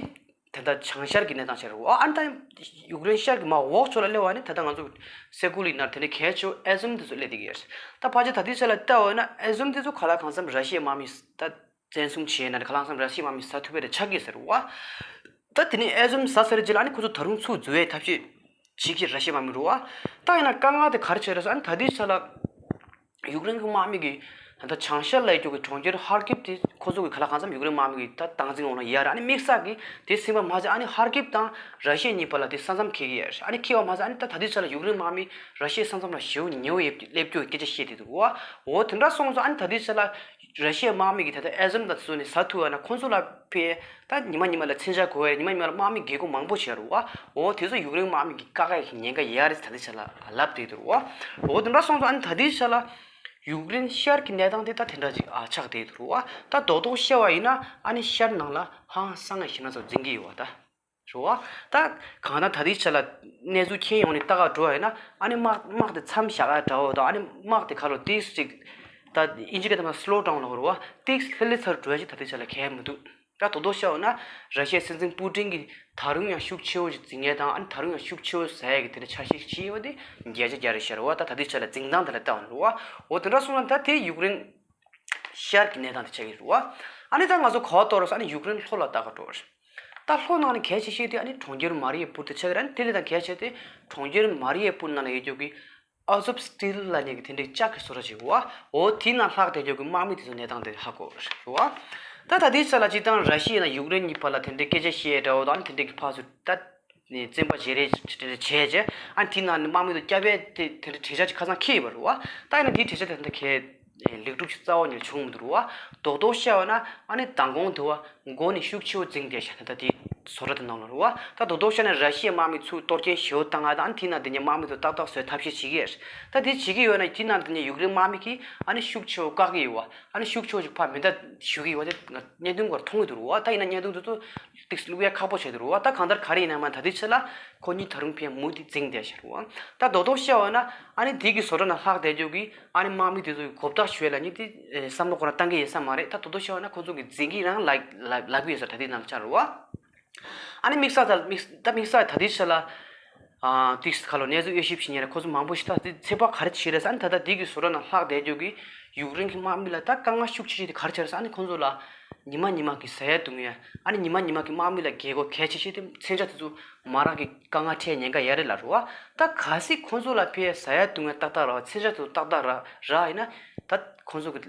ད་ལྟ་བྱང་ཤར་གྱི་གནས་སྟངས་ཆགས་རེད་བ། ཨ་ནི་ད་ཡུཀ་རེན་ཤར་གྱི་མར་འོག་ཕྱོགས་ལ་སླེབས་པ་ནི་ད་ལྟ་ང་ཚོ་སེ་གོལ་ཡིན་ན་དེ་འདྲའི་གལ་ཆེ་བོ་ཨེ་ཛུམ་དེ་ཚོ་སླེབས་བསྡད་ཀྱི་ཡོད་རེད། ད་ཕལ་ཆེར་ད་ལྟའི་ཆ་ལ་ལྟ་བ་ཡིན་ན་ཨེ་ཛུམ་དེ་ཚོ་ག་ལ་གང་འཚམ་ར་ཤི་ཡའི་དམག་མི་ད་བཙན་བཟུང་བྱས་ན་ག་ལ་གང་འཚམ་ར་ཤི་ཡའི་དམག་མི་ཟ་ཐུབ་པ་རེད་ཆགས་ཀྱི་ཟེར་བ། ད་དེ་ནས་ཨེ་ཛུམ་ཟ་ཚར་རྗེས་ལ་ཨ་ནི་ཁོ་ཚོ་ད་རུང་ཚུར་འཛུལ་བའི་ཐབས་ཤེས་བྱེད་ཀྱི་ར་ཤི་ཡའི་དམག་མི་རེད་བ། ད་ཡིན་ན་དཀའ་ངལ་དེ་ག་རེ་བྱས་རེད་ཟེར། ཨ་ནི་ད་ལྟའི་ཆ་ལ་ཡུཀ་རེན་གྱི་དམག་མི་གིས་ད་ལྟ་བྱང་ཤར་ལ་ཡོད་རྒྱུ་གི་གྲོང་ཁྱེར་ཧར་ཀིབ་དེ་ཁོ་ཚོ་གིས་ག་ལ་གང་འཚམ་ཡུཀ་རེན་དམག་མི་གིས་ད་སྟངས་འཛིན་འོག་ལ་ཡོད་རེད། ཨ་ནི་དམིགས་བསལ་གྱིས་དེ་ཟིན་པ་མ་ཟད་ཨ་ནི་ཧར་ཀིབ་དང་ར་ཤི་ཡ་གཉིས་བར་ལ་དེ་ས་མཚམས་འཁེལ་གྱི་ཡོད་རེད། ཨ་ནི་འཁེལ་བ་མ་ཟད་ཨ་ནི་ད་ད་ལྟའི་ཆ་ལ་ཡུཀ་རེན་དམག་མི་ར་ཤི་ཡའི་ས་མཚམས་ལ་ཞེ་པོ་ཉེ་བོ་ཡོད་སླེབས་རྒྱུ་གི་སྐད་ཆ་བཤད་བསྡད་འདུག་བ། འོ་དེ་འདྲ་སོང་ཙང་ཨ་ནི་ད་ལྟའི་ཆ་ལ་ར་ཤི་ཡའི་དམག་མི་གིས་ད་ལྟ་ཨེ་ཛུམ་དང་དེ་ཚོ་ནས་ཟ་ཐུབ་པ་ན་ཁོང་ཚོ་ལ་ཕར་ད་ཉི་མ་ཉི་མ་ལ་མཚོན་ཆ་དགོས་པས། ཉི་མ་ཉི་མ་ལ་དམག་མི་རྒས་རྒུད་མང་པོ་ཞིག་ཡོད་རེད་བ། འོ་དེ་ཚོ་ཡུཀ་རེན་དམག་མི་གིས་བཀག་ཡས་ཀྱི་ཉེན་ཁ་ཡོད་རེད་ད་ལྟའི་ཆ་ལ་ལབ་བསྡད་འདུག་བ། འོ་དེ་འདྲ་སོང་ཙང་ཨ་ནི་ད་ལྟའི་ཆ་ལ་ཡུཀ་རེན་ཤར་གྱི་གནས་སྟངས་དེ་ད་དེ་འདྲ་ཅིག་ཨ་ཆགས་བསྡད་འདུག་བ། ད་རྡོག་རྡོག་བཤད་པ་ཡིན་ན་ཨ་ནི་ཤར་ནང་ལ་ཧང་སང་ངེ་ཞེད་སྣང་ཚོ་འཛིན་གྱི་ཡོད་བ་ད། རེད་བ། ད་གང་ལྟར་ད་ལྟའི་ཆ་ལ་གནས་ཚུལ་མཁྱེན་ཡོང་ནས་ལྟ་ག་འགྲོ་བ་ཡིན་ན། ཨ་ནི་དམག་དམག་དེ་མཚམས་བཞག་ག་འདྲ་བོ་དང་། ཨ་ནི་དམག་དེ་ཁ་ལོ་ཏིག་ཙམ་ཅིག་ད་ཨིན་ཇི་སྐད་དུ་མ་སི་ལོ་ཌའུན་ལབ་དགོས་རེད་བ། ཏིག་ཙམ་ལྷོད་ལྷོད་ཚར་འགྲོ་ཡ་ཅིག་ད་ལྟའི་ཆ་ལ་གང་ཡང་མི་འདུག་ད་རྡོག་རྡོག་བཤད་པ་ན་ར་ཤི་ཡའི་སྲིད་འཛིན་པུ་ཏིན་གྱིས་ད་རུང་ཡང་ཤུགས་ཆེ་བོ་ཞིག་འཛིན་ཡས་དང་། ཨ་ནི་ད་རུང་ཡང་ཤུགས་ཆེ་བོ་ཟ་ཡས་ཀྱི་དེ་འདྲ་འཆར་གཞི་ཞིག་བྱེད་ཡོད་པ་དེ་བརྒྱ་ཆ་བརྒྱ་རེད་ཤག་རེད་བ། ད་ད་ལྟའི་ཆ་ལ་འཛིན་སྟངས་དེ་ལ་ལྟ་བ་ན་རེད་བ། འོ་དེ་འདྲ་སོང་ན་ད་དེ་ཡུཀ་རེན་ཤར་གྱི་གནས་སྟངས་དེ་ཆགས་ཀྱི་རེད་བ། ཨ་ནི་ད་ང་ཚོ་གོ་བ་གཏོང་རོགས་ཟེར། ཨ་ནི་ཡུཀ་རེན་ལྷོ་ལ་ལྟ་ག་འགྲོ་བ་རེད། ད་ལྷོ་ནང་ནས་གལ་ཆེ་ཤོས་དེ་ཨ་ནི་གྲོང་ཁྱེར་མ་རི་ཡ་པུར་དེ་ཆགས་ཀྱི་རེད། ཨ་ནི་དེ་ལས་ད་གལ་ཆེ་དེ་གྲོང་ཁྱེར་མ་རི་ཡ་པུར་ནང་ལ་ཡོད་རྒྱུ་གི་ཨ་ཛོབ་སི་ཊིལ་ལབ་མཁན་གྱི་དེ་འདྲའི་ལྕགས་ཀྱི་བཟོ་གྲྭ་ཅིག་ཡོད་བ། འོ་དེའི་ནང་ལྷག་བསྡད་རྒྱུ་གི་དམག་མི་དེ་ཚོ་གནས་སྟངས་དེ་ཧ་གོ་རེད་བ། ད་ད་ལྟའི་ཆ་ལ་སྤྱིར་བཏང་ར་ཤི་ཡ་དང་ཡུཀ་རེན་གཉིས་བར་ལ་དེ་འདྲའི་སྐད་ཆ་བཤད་འདྲ་བོ་དང་། ཨ་ནི་དེ་འདྲའི་གི་ཕར་ཚུར་ད་ནས་བཙན་པ་བརྗེ་རེས་དེ་འདྲ་བྱས་རྗེས། ཨ་ནི་དེའི་ནང་ནས་དམག་མི་ཚོ་བསྐྱབ་ཡས་དེ་དེ་འདྲའི་གྲོས་འཆར་ཅིག་ཁ་སང་འཁེལ་ཡོད་པ་རེད་བ། ད་ཡིན་ན་དེའི་གྲོས་འཆར་དེ་འདྲ་གས་ལེགས་གྲུབ་ཅིག་རྩ་བ་ཉིད་ནས་བྱུང་མི་འདུག་རེད་བ། རྡོག་རྡོག་བཤད་པ་ན་ཨ་ནི་མདང་དགོང་དེ་བ་མགོ་ནས་ཤུགས་ཆེ་བོ་འཛིང་བསྡད་ཤག་ད་ལྟ་དེའི་བཟོ་གྲྭ་དེ་ནང་ལ་རེད་བ། ད་རྡོག་རྡོག་བཤད་ན་ར་ཤི་ཡའི་དམག་མི་ཚུར་གཏོར་སྐྱོན་ཞེ་པོ་བཏང་ཡ་དང་། ཨ་ནི་དེའི་ནང་དེ་ཉིད་དམག་མི་ཚོ་ཏག་ཏག་བཟོས་ཐབས་ཤེས་བྱེད་ཀྱི་ཡོད་རེད། ད་དེ་བྱེད་ཀྱི་ཡོད་ན་དེའི་ནང་དེ་ཉིད་ཡུཀ་རེན་དམག་མི་གིས་ཨ་ནི་ཤུགས་ཆེ་བོ་བཀག་གི་ཡོད་བ། ཨ་ནི་ཤུགས་ཆེ་བོ་ཞིག་ཕར་མེ་མདའ་གཞུ་གི་ཡོད་བ་དེ་ང་བརྙན་ཐུང་སྐོར་མཐོང་གི་འདུག་རེད་བ། ད་ཡིན་ན་བརྙན་ཐུང་དེ་ཚོ་ཏིག་ཙམ་བླུག་ཡ་ཁག་པོ་ཆགས་འདུག་རེད་བ། ད་གང་ལྟར་ག་རེ་ཡིན་ན་མ་ད་ལྟའི་ཆ་ལ་ཁོ་གཉིས་ད་རུང་ཕར་མུ་མཐུད་འཛིང་བསྡད་ཤག་རེད་བ། ད་རྡོག་རྡོག་བཤད་པ་ན་ཨ་ནི་དེ་གི་བཟོ་གྲྭ་ནང་ལྷག་བསྡད་རྒྱུ་གི་ཨ་ནི་དམག་མི་དེ་ཚོ་གི་གོ་བརྡ་ཞུ་ཡ་ལབ་མཁན་དེ་བསམ་བློ་ཁོ་རང་བཏང་གི་ཡོད་ས་མ་རེད། ད་རྡོག་རྡོག་བཤད་པ་ན་ཁོ་ཚོ་གི་འཛིང་གི་རང་ལབ་ལབ་ལབ་གི་ཡོད་ས་རེད། ད་དེ་ནང་ལ་ཆགས་རེད་བ། ཨ་ནི་དམིགས་བསལ་ད་དམིགས་ད་དམིགས་བསལ་ད་ལྟའི་ཆ་ལ་ཨ་ཏིག་ཙམ་ཁ་ལོ་གནས་ཚུལ་དབྱེ་ཞིབ་བྱེད་མཁན་ར་ཁོ་ཚོ་མང་པོ་ཞིག་ད་དེ་ཚོད་དཔག་ག་རེ་བྱེད་རེད་ཟེར་ན། ད་ལྟ་དེ་གི་བཟོ་གྲྭ་ནང་ལྷག་བསྡད་རྒྱུ་གི་ཡུཀ་རེན་གྱི་དམག་མི་ལ་ད་དཀའ་ངལ་ཤུགས་ཆེ་ཤོས་དེ་ག་རེ་བྱེད་རེད་ཟེར་ན། ཨ་ནི་ཁོང་ཚོ་ལ་ཉི་མ་ཉི་མ་གི་ཟ་ཡ་བཏུང་ཡ། ཨ་ནི་ཉི་མ་ཉི་མ་གི་དམག་མི་ལ་རྒས་རྒུད་གལ་ཆེ་ཤོས་དེ་མཚོན་ཆ་དེ་ཚོ་མ་རག་གི་དཀའ་ངལ་འཕྲད་ཉེན་ཁ་ཡོད་རེད་ལབ་རེད་བ། ད་གལ་སྲིད་ཁོང་ཚོ་ལ་ཕར་ཟ་ཡ་བཏུང་ཡ་ཏག་ཏག་རག་པ། མཚོན་ཆ་དེ་ཚོ་ཏག་ཏག་རག་རག་ཡིན་ན་ད་ཁོང་ཚོ་གི་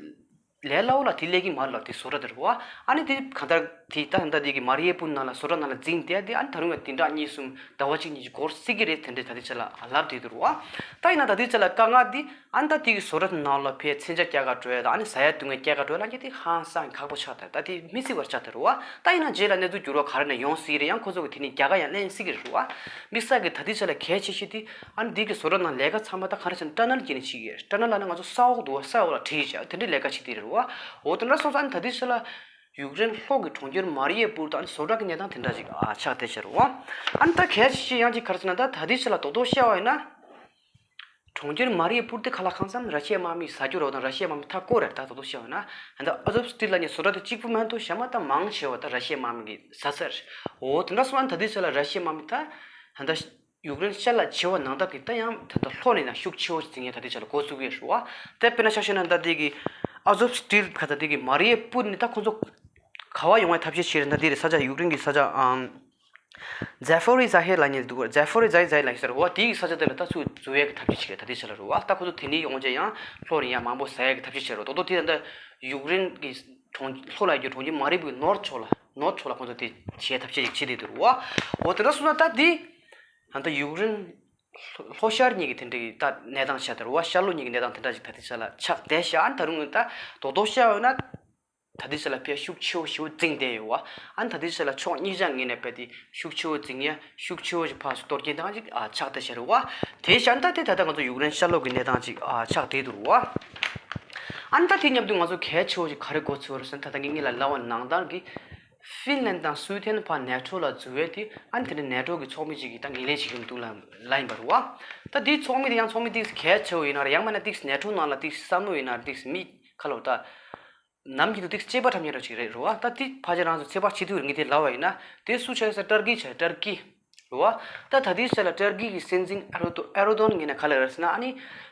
ལས་སླ་བོ་ལ་དེ་སླེབས་ཀྱི་མ་རེད་ལབ། དེ་བཟོ་གྲྭ་དེ་རེད་བ། ཨ་ནི་དེ་གང་ལྟར་དེ་ད་ད་ལྟ་དེ་གི་མ་རི་ཡ་པུར་ནང་ལ་བཟོ་གྲྭ་ནང་ལ་འཛིང་བསྡད་དེ། ཨ་ནི་ད་རུང་ཡང་བདུན་ཕྲག་གཉིས་གསུམ་ཟླ་བ་གཅིག་གཉིས་ཀྱི་འགོར་སྲིད་ཀྱི་རེད། དེ་འདྲས་ད་ལྟའི་ཆ་ལ་ལབ་བསྡད་འདུག་རེད་བ། ད་ཡིན་ན་ད་ལྟའི་ཆ་ལ་དཀའ་ངལ་འདི་ཨ་ནི་ད་དེ་གི་བཟོ་གྲྭ་ནང་ལ་ཕར་མཚོན་ཆ་རྒྱག་ག་འགྲོ་ཡ་དང་། ཨ་ནི་ཟ་ཡ་བཏུང་ཡ་རྒྱག་ག་འགྲོ་ཡ་ལབ་མཁན་དེ་ཧང་སང་ཁག་པོ་ཆགས་བསྡད། ད་དེ་མི་སྲིད་པ་ཆགས་བསྡད་རེད་བ། ད་ཡིན་ན་རྗེས་ལ་གནས་ཚུལ་འགྱུར་བ་ག་རེ་ནས་ཡོང་སྲིད་རེད། ཡང་ཁོ་ཚོ་གི་དེ་ནས་རྒྱལ་ཁ་ཡང་ལེན་སྲིད་ཀྱི་རེད་བ། དམིགས་བསལ་གྱི་ད་ལྟའི་ཆ་ལ་གལ་ཆེ་ཤོས་དེ་ཨ་ནི་འདི་གི་བཟོ་གྲྭ་ནང་ལས་ཀ་ཚང་མ་ད་ག་རེ་ཟེར་ན་ཊ་ནལ་བརྒྱུད་ནས་བྱེད་ཀྱི་ཡོད། ཊ་ནལ་ལབ་ན་ང་ཚོ་ས་འོག་འདུག་བ། ས་འོག་ལ་བྲིས་བྱས་དེ་འདྲའི་ལས་ཀ་བྱེད་དེ་རེད་བ། འོ་དེ་འདྲ་སོང་ཙང་ཨ་ནི་ད་ལྟའི་ཆ་ལ་ཡུཀ་རེན་ལྷོ་གི་གྲོང་ཁྱེར་མ་རི་ཡ་པུར་དང་ཨ་ནི་བཟོ་གྲྭ་གི་གནས་སྟངས་དེ་འདྲ་ཅིག་ཨ་ཆགས་བསྡད་བྱས་རེད་བ། ཨ་ནི་ད་གལ་ཆེ་ཤོས་ཡང་ཅིག་ག་རེ་ཟེར་ན། ད་ད་ལྟའི་ཆ་ལ་རྡོག་རྡོག་བཤད་པ་ཡིན་ན། གྲོང་ཁྱེར་མ་རི་ཡུ་པུལ་དེ་ཁ་ལག་ཁང་བསམ་ར་ཤི་ཡའི་དམག་མིས་ཟ་རྒྱུ་རོགས་དང་ར་ཤི་ཡའི་དམག་མི་མཐའ་བསྐོར་རེད། ད་དོ་དོ་བཤད་བ་ན་ད་ཨ་ཛོབ་སི་ཊིལ་ལ་ཉེ་བཟོ་གྲྭ་དེ་གཅིག་པུ་མ་གཏོགས་གཞན་མ་ད་མང་ཆེ་བ་ད་ར་ཤི་ཡའི་དམག་མི་གིས་ཟ་ས་རེད། འོ་དེ་འདྲ་སོང་ན་ད་དེ་ཚོ་ལ་ར་ཤི་ཡའི་དམག་མི་ད་ད་ད་ཡུཀ་རེན་ཤར་ལ་བྱེད་པ་ནང་ལྟར་གྱི་ད་ཡང་ད་ད་ལྷོ་ནས་ན་ཤུགས་ཆེ་བོ་ཞིག་འཛིང་ཡ་ད་དེ་ཚོ་ལ་འགོ་བཙུགས་ཡོད་རེད་བ། དེ་དཔེར་ན་ཆ་བཞག་ན་ད་དེ་གི་ཨ་ཛོབ་སི་ཊིལ་ག་ད་དེ་གི་མ་རི་ཡུ་པུལ་ནས་ད་ཁོ་ཚོ་ག་བ་ཡོང་བའི་ཐབས་ཤེས་བྱེད་རེད། ད་དེ་རེད་ས་ཆ་ཡུཀ་རེན་གི་ས་ཆ་ཨམ། ཛ་ཕོ་རི་ཛ་ཧེ་ལབ་མཁན་འདུག་ཛ་ཕོ་རི་ཛ་ཧེ་ལབ་ཟེར་བ་དེའི་ས་ཆ་དེ་ལ་ད་ཚུར་འཛུལ་ཡས་ཀྱི་ཐབས་ཤེས་བྱེད་ཀྱི་ད་དེ་ཆ་ལ་རུ་བ། ད་ཁོ་ཚོ་དེ་ནས་ཡོང་རྗེས་ཡང་ལྷོ་རུ་ཡང་མང་པོ་ཟ་ཡས་ཀྱི་ཐབས་ཤེས་བྱེད་རོགས་དོ་དོ་དེ་ད་ལྟ་ཡུཀ་རེན་གྱི་གྲོང་ལྷོ་ལ་ཡོད་གྲོང་ཁྱེར་མ་རི་པུའི་ནོར་ཕྱོགས་ལ་ནོར་ཕྱོགས་ལ་ཁོ་ཚོ་དེ་བྱེད་ཡས་ཐབས་ཤེས་ཤིག་བྱེད་བསྡད་འདུག་རུ་བ། འོ་དེ་འདྲ་སོང་ན་ད་དེ་ད་ལྟ་ཡུཀ་རེན་ལྷོ་ཤར་གཉིས་ཀྱི་དེ་འདྲ་གི་ད་གནས་སྟངས་ཆགས་དེ་རུ་བ། ཤར་ལྷོ་གཉིས་ཀྱི་གནས་སྟངས་དེ་འདྲ་ཅིག་ད་དེ་ཆ་ལ་ཆགས་བསྡད་ཤག་ཨ་ནི་ད་རུང་ད་དོ་དོ་བཤད་འོས་ན། ད་ལྟའི་ཆ་ལ་ཕར་ཤུགས་ཆེ་བོ་ཞེ་པོ་འཛིང་བསྡད་ཡོད་བ། ཨ་ནི་ད་ལྟའི་ཆ་ལ་ཕྱོགས་གཉིས་ཆ་ངོས་ནས་རྦད་དེ་ཤུགས་ཆེ་བོ་འཛིང་ཡ་ཤུགས་ཆེ་བོ་ཞིག་ཕར་ཚུར་གཏོར་སྐྱོན་བཏང་ཅིག་ཨ་ཆགས་བསྡད་ཤག་རེད་བ། དེ་བཞག་ན་ད་དེ་ད་ལྟ་ང་ཚོ་ཡུཀ་རེན་ཤར་ལྷོ་གི་གནས་སྟངས་ཅིག་ཨ་ཆགས་བསྡད་འདུག་རེད་བ། ཨ་ནི་ད་དེ་མཉམ་དུ་ང་ཚོ་གལ་ཆེ་བོ་ཞིག་ག་རེ་གོ་ཚོད་རེད་ཟེར་ན་ད་ལྟ་ངས་ངེད་ལ་ལབ་པ་ནང་ལྟར་གི་ཧྥིན་ལན་དང་སུའེ་ཏན་ཕར་ནེ་ཊོ་ལ་འཛུལ་བས་དེ་ཨ་ནི་དེ་འདྲ་ནེ་ཊོ་གི་ཚོགས་མི་ཅིག་གིས་ད་ངོས་ལེན་བྱེད་ཀྱི་འདུག་ལབ་ལབ་ཡིན་པ་རེད་བ། ད་དེའི་ཚོགས་མི་དེ་ཡང་ཚོགས་མི་ཏིག་གལ་ཆེ་བོ་ཡིན་ན་རེད། ཡང་མིན་ན་ཏིག་ནེ་ཊོ་ནང་ལ་ཏིག་བསམ་བློ་ཡིན་ན་རེད། ཏིག་མི་ཁ་ལོ་ད། ནམ་རྒྱུན་དུ་ཏིག་གཅེས་པ་འཁྲབ་མཁན་རོ་ཅིག་རེད་རོ་བ། ད་ཏིག་ཕལ་ཆེར་རང་ཚོ་ཚེ་དཔག་བྱེད་དུས་ངས་དེ་ལབ་པ་ཡིན་ན་དེ་སུ་ཆགས་ས་ཏར་ཀི་ཆགས་ཏར་ཀི་རོ་བ། ད་ད་དེའི་ཆ་ལ་ཏར་ཀི་གི་སྲིད་འཛིན་ཨེ་རོ་ཏོ་ཨེ་རོ་དོན་ངོས་ནས་ག་ལ་རེད་ཟེར་ན་ཨ་ནི་